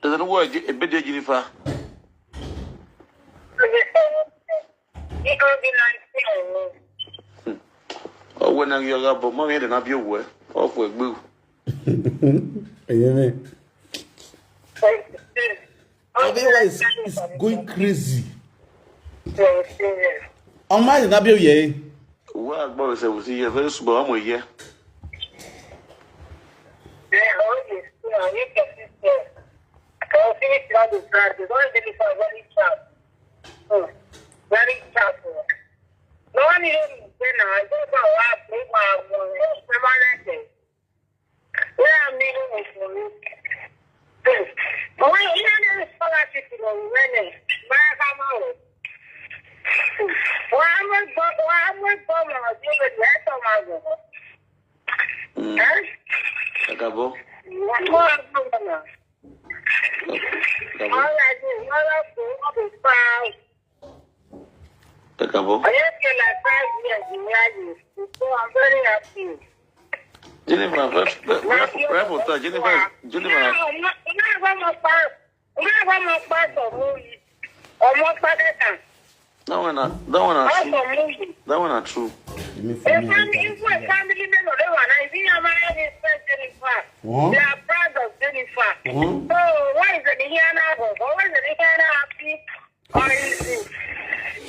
There's no word, a bit Jennifer. Ọwọ́ náà yọra bọ̀, mọ́ mi ẹ̀ dẹ̀ náà bí òwú ẹ̀, ọ̀pọ̀ ẹ̀gbẹ́ o. Ẹ̀yẹ́ mẹ́. Abiyewa is, is going crazy. Ọmọ ayé náà bí òye. Òwú àgbọ̀ rẹ̀ ṣẹ̀wù sí yẹ, fẹ́ ṣùgbọ́n ọmọ yẹ. Very sharp. No one even say na I go for work, bring my permanent. Where I'm living with me. Wọ́n ilé ní scholarship lọ wẹ́nẹ̀ báyà ká má wọ̀. Wọ́n á mú gbọ́ wọ́n á mú gbọ́ mọ̀ ọdún lónìí ẹ̀ tọ́ máa gbọ̀. Ẹ káàbọ̀. Wọ́n á gbọ́ mọ̀. Ẹ káàbọ̀. Wọ́n á gbọ́ wọ́n á gbọ́ wọ́n á gbọ́. Ẹ káàbọ̀. I just came like five years in Yayi. So I'm very happy. Jennifer, ref, ref, ref, ref, Jennifer, Jennifer. Ọmọ pa ọmọ pa sọ̀rọ̀ yìí. Ọmọ pa dẹ́ta. That one, na- that one, na true. Ọkọ̀ mú yìí. That one, na true. A family, if a family member they were now, if you have any friend Jennifer, Huh? they are proud of Jennifer. Huh? So what is the here now? What is the here now happy? Or is it?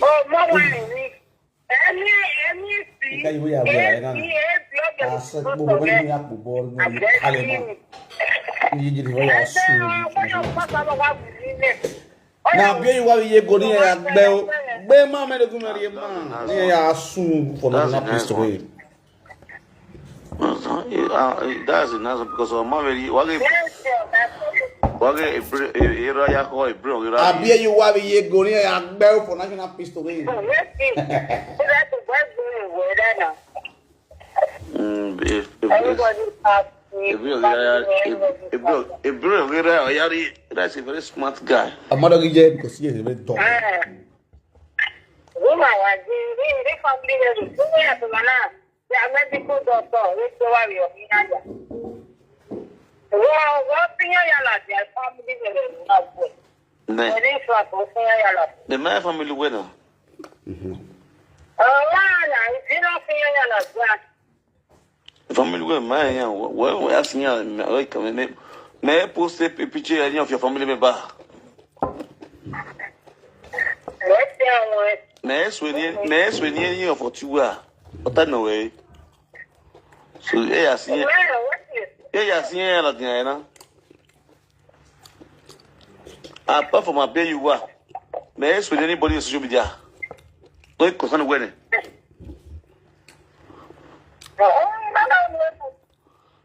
Oh, more wine. Any, any, Nka yi wo ya wo ya na. Asa gbogbo wani ya gbogbo ni kale ma. Ni yi jiri wa ya su. Na bi yi wa ye go ni ya gbe o. Gbe ma me de gu me ri ma. Ni ya su for the That's a na place nice to one. Wait. Uh, uh, that's a nice one because I'm already wage wage a bri- a ira ya ko a bri ira. Abi yi wa ye go ni ya gbe o for national place to Wait. Mm, if, if, Everybody is happy. Ebri Family, Ogera, everybody is happy. Ebri Ogera Oyari, that's a very smart guy. I'm not gonna get because he is very dumb. Eh. Woman was the the the family level. Woman has to manage. They are medical doctor. We go worry of Yaya. Well, what thing Yala? Their family level. Ne, They didn't trust what thing Yala. the my family well now. Oh, why? If you don't think Yala, Family well, my yeah. Well, we ask me, me, me, me post a pi- picture any of your family member. Let's say I want. Me swear ni, me swear ni any of what you are. But I know way. So yeah, yeah, see, Well, what is? Yeah, yeah, see, yeah, like, yeah, you know. Apart from my pay you are, may I with anybody on social media? No concern when. Oh, no, no, no.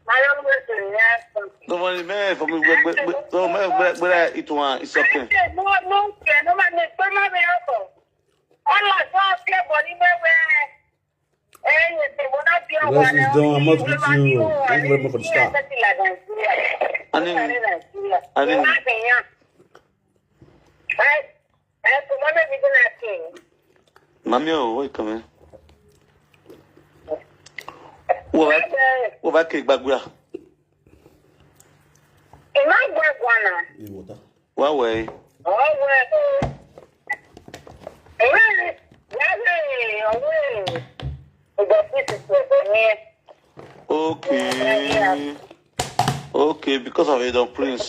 I don't want to, yes. No money, man, for me, but, but, but, no, man, but, but I, it one, it's okay. No, no, no, no, no, no, no, no. All I saw, everybody, where, where, Guys, it's done. I'm not with you. Thank you very much for the star. I didn't, I didn't. Mami, oh, wait, come here. What about, what about cake back? Ìmọ̀ gbàgbọ́nà. Hey, water. Why way? Ọ̀wẹ́. Ìwé ìyáwó ọ̀wẹ́. Ìgbà tí ti pẹ̀lú ní Okay. Okay, because of Edon Prince.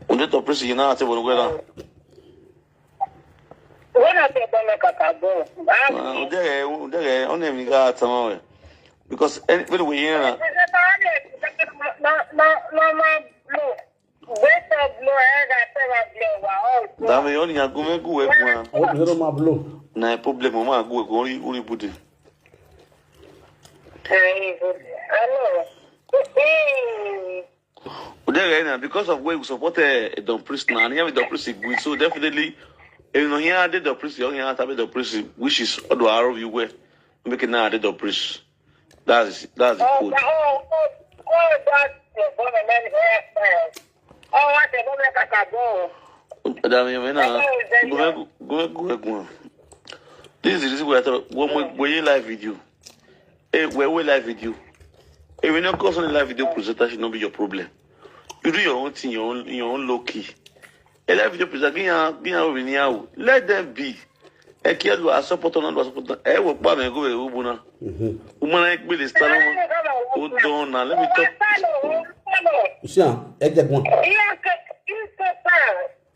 Edon Prince, you know, I say, well, well, Wọ́n náà ti ẹ̀gbọ́n mi kàkà bọ̀. uh, there, there, on them, you got some. Because any, anyway, you know, Normal blow. Better blow. I got better blow. Wow. Dame, you only go make go work one. What is it on my blow? Na problem, mama, go go only only put it. I know. There, now, because of where we support uh, Don Priest now, and here with Don Priest, we so definitely, you know, here the Don Priest, you here have the Don Priest, which is all the arrow you wear, make it now the Don Priest. That's that's the Oh, code. oh, oh, oh, that's the government hairstyle. Oh, what the government kàkà bọ̀. Dame, you know, go go go go. This is the reason why I thought one more way live video. Hey, where we live video? Hey, we not cause on the live video presenter should not be your problem. You do your own thing, your own your own low key. A live video presenter, give her give her over now. Let them be. Ẹ kí ẹ lọ support ọ̀nà lọ support ọ̀nà. Ẹ wọ pa mi go ẹ wọ bọ́nà. Wọ́n máa ń gbé lè star wọn. Ó dán náà. Let me talk. You see, ah, I get one. I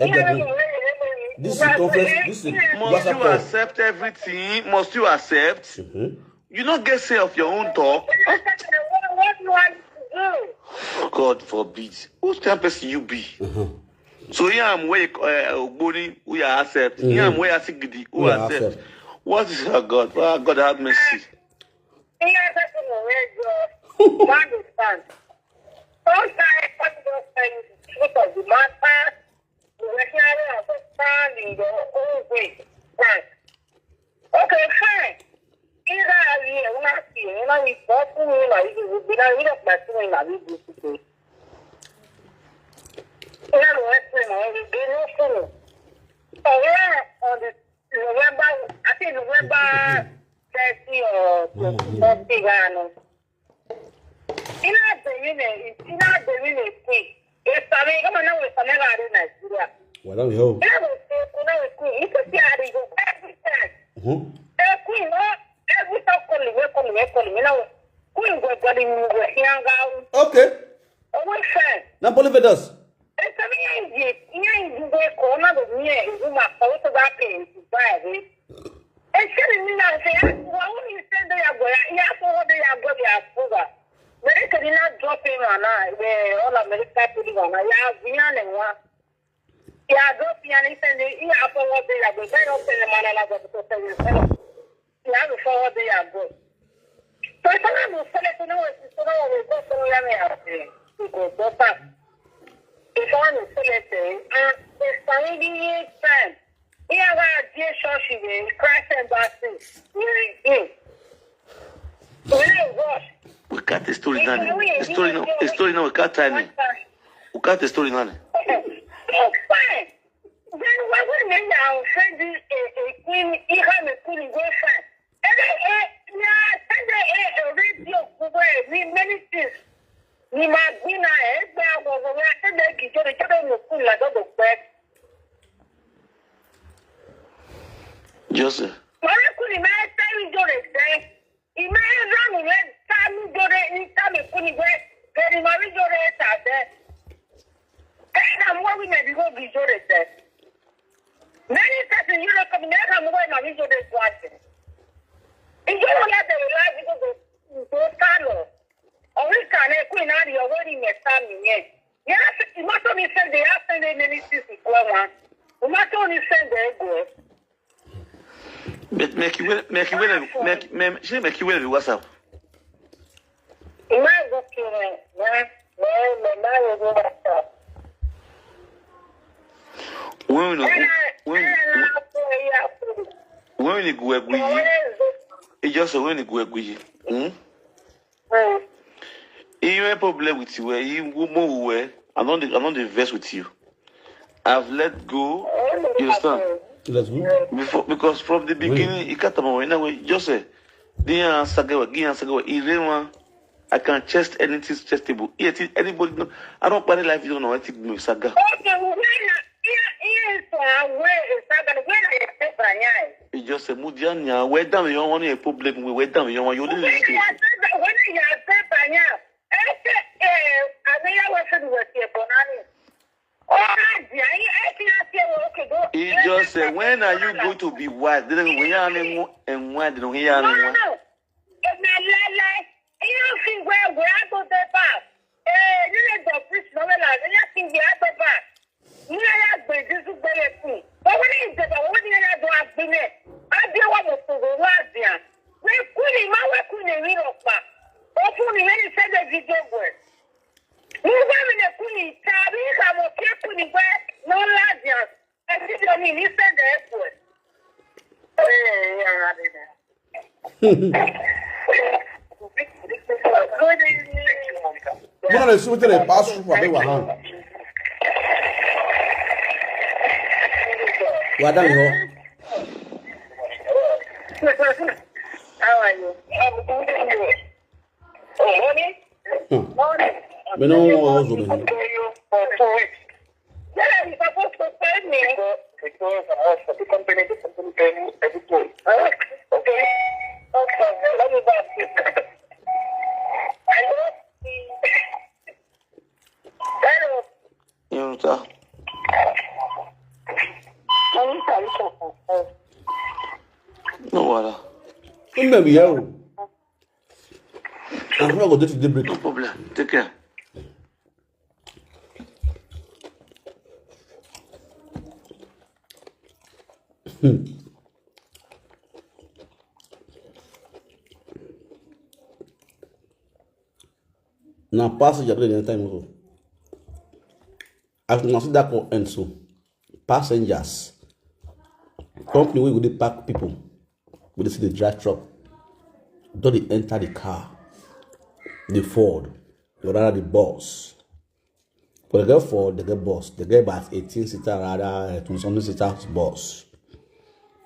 get one. This is conference. This is Must WhatsApp you call. Accept everything? Must you accept? You not get say of your own talk. God forbid. Whose kind person you be? So here I'm where uh, Ogboni, who you accept. Here I'm where Asigidi, who Who you accept. Accept. What is your God? Well, God have mercy. Sometimes, what you just say is the truth of the matter. You will hear and understand in your own way. Right. Okay, fine. Either you will not see, you know, it's not to me, like, you will be not, you don't see me, like, you do today. You know, what's going on? You do nothing. So, yeah, on the November, I think November thirty or thirty, I don't know. Ina da yine, ina da yine ke. Isame, kama na wai same ga da Nigeria. Well, that will help. Ina da sai kuna wai ku, ita ce a rigo every time. Mhm. Eh, ku, no, every time call me, call me, call me. Na wai ku go gari mu go hiyan ga. Okay. Oh, my friend. Now, Bolivedas. Esa mi ya yi, ya yi go ko na da mi ya yi ma ko to ba ke ba ya. Ese ni na se ya wa uni sende ya go ya ya so wo de ya go ya fuga. Mere ke ni na drop in na na we all America to di na ya gunya ne wa. Ya drop ya ni sende ya so wo de ya go ya no sende mana na go to sende. Ya no so wo de ya go. So esa na no sele to no we so no we go so ya me ya. Go go pa. Esa na no sele te. Ah, esa ni di time. Ihe a ga-adị chọọchị wee Christ Embassy were gị. Were wash. We got the story now. The story now. The story now. We got time. We got the story now. Fine. Then why would me now send a, a queen? Ihe a na-ekwu na igwe fine. Ebe e na send a radio kuwe ni many things. Ni ma gbina egbe agwọ ya send a kijoro joro no kun la dodo pe. Joseph. Mara kuni ma tell you joro say. Ime eza mi ne tami jore ni tami kuni we. Keri mari jore ta be. Kena mwa wi me bigo bi jore te. Many person you know come never mwa mari jore kwate. Ijo ya de la bigo go go kalo. Ori kane kuni na ri oweri me tami ye. Yes, you must only send the after many things to go on. You must only send the go. But make you will, make you will, make, make, she make you will be WhatsApp. Ima go kill me. Na, na, na, na, na, na, WhatsApp. When we no, when, when we no go agree, it just say when we go agree. Hmm? Even problem with you, eh, you go more well. I don't, I don't dey vex with you. I've let go. You understand? Let's go. Before, because from the beginning, you can't tell me in a way. Just say, the answer, give answer, give. I can chest anything chestable. Yet anybody, no, I don't buy life. You don't know. I think me saga. Okay, well, when I, here, here is for our way. Is that gonna win? I say, Brian. He just said, Mudiania, where down your one a problem, where down your one, you didn't. When you say, Brian, I say, eh, I mean, I was in with your Bonani. He just said, when are you going to be wise? They don't hear anymore and why they don't hear anymore. Èmi lẹ́lẹ́, ìyá fi wẹ́ wẹ́ àgbo dé bá. Ee, nílé dọ̀fíìsì náà wẹ́lá, ìyá fi wẹ́ àgbo bá. Nílé yá gbé Jésù gbélé kù. Owó ní ìjọba, owó ní yá dùn àgbìnẹ̀. Adéwà mọ̀ fún owó àdìyà. Wẹ́ kú ni, má wẹ́ kú ni rí lọ pa. Ó fún mi lẹ́yìn sẹ́dẹ̀ fídíò wẹ̀. Nígbà mi lè kú ni, tàbí ìkàmọ̀ kí kú ni wẹ́ ló ń ládìyà. Ẹ ti jọ mi ní sẹ́dẹ̀ ẹ̀kọ́ ẹ̀. Ee, ara rẹ̀ dà. Mwana na esi wetere pass through for me wahan. Wada yo. How are you? I'm good. Oh, morning. Hmm. Morning. Me no wan also be. Okay, you for two weeks. Yeah, you supposed to pay me. Because I was for the company, the company pay me every day. Huh? Okay. Okay. Let me back. I don't see. Hello. You know, sir. Can you tell me something? No wahala. Come there, be here. I'm not going to take the break. No problem. Take care. Hmm. Na passenger dey enter motor. As una see that call end so, passengers, company wey go dey pack people, wey dey see the dry truck, don dey enter the car, the Ford, or rather the bus. But they get Ford, they get bus, they get about eighteen seater, rather uh, twenty something seater bus,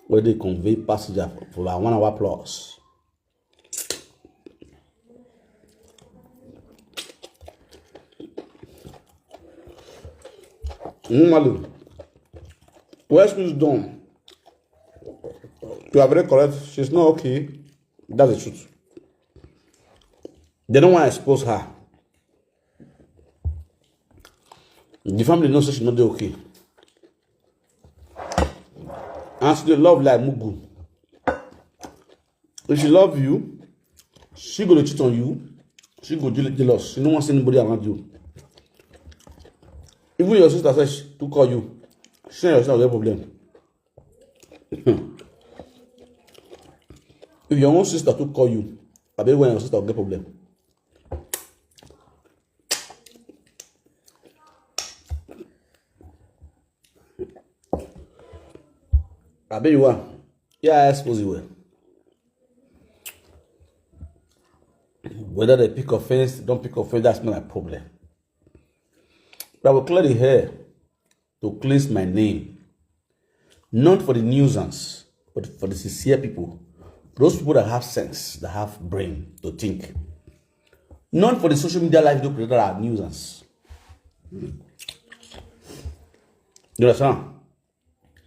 where they convey passenger for, for about one hour plus. Normally, where school is done, you are very correct. She's not okay. That's the truth. They don't want to expose her. The family knows she's not okay. And she dey love like mugu. If she love you, she go dey cheat on you. She go jeal- jealous. She no want see anybody around you. Even your sister says to call you. She and your sister get problem. If your own sister to call you, I bet when your sister get problem. Abeg you wan? Yeah, I expose you well. Whether they pick offense, don't pick offense, that's not my problem. But I will clear the hair to cleanse my name. Not for the nuisance, but for the sincere people. Those people that have sense, that have brain to think. Not for the social media life they create that are nuisance. You understand?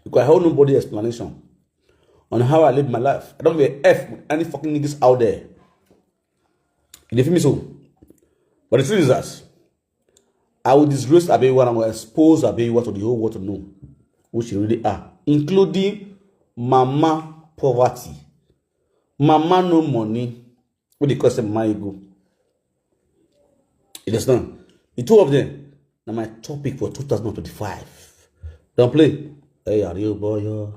Because I hold nobody explanation on how I live my life. I don't give a F with any fucking niggas out there. You dey feel me so? But the truth is that I will disgrace Abewa and I will expose Abewa to the whole world to know who she really are, including Mama Poverty, Mama No Money, who they call say Mama Ego. You understand? The two of them, now my topic for two thousand twenty-five. Don't play. Hey, are you boy?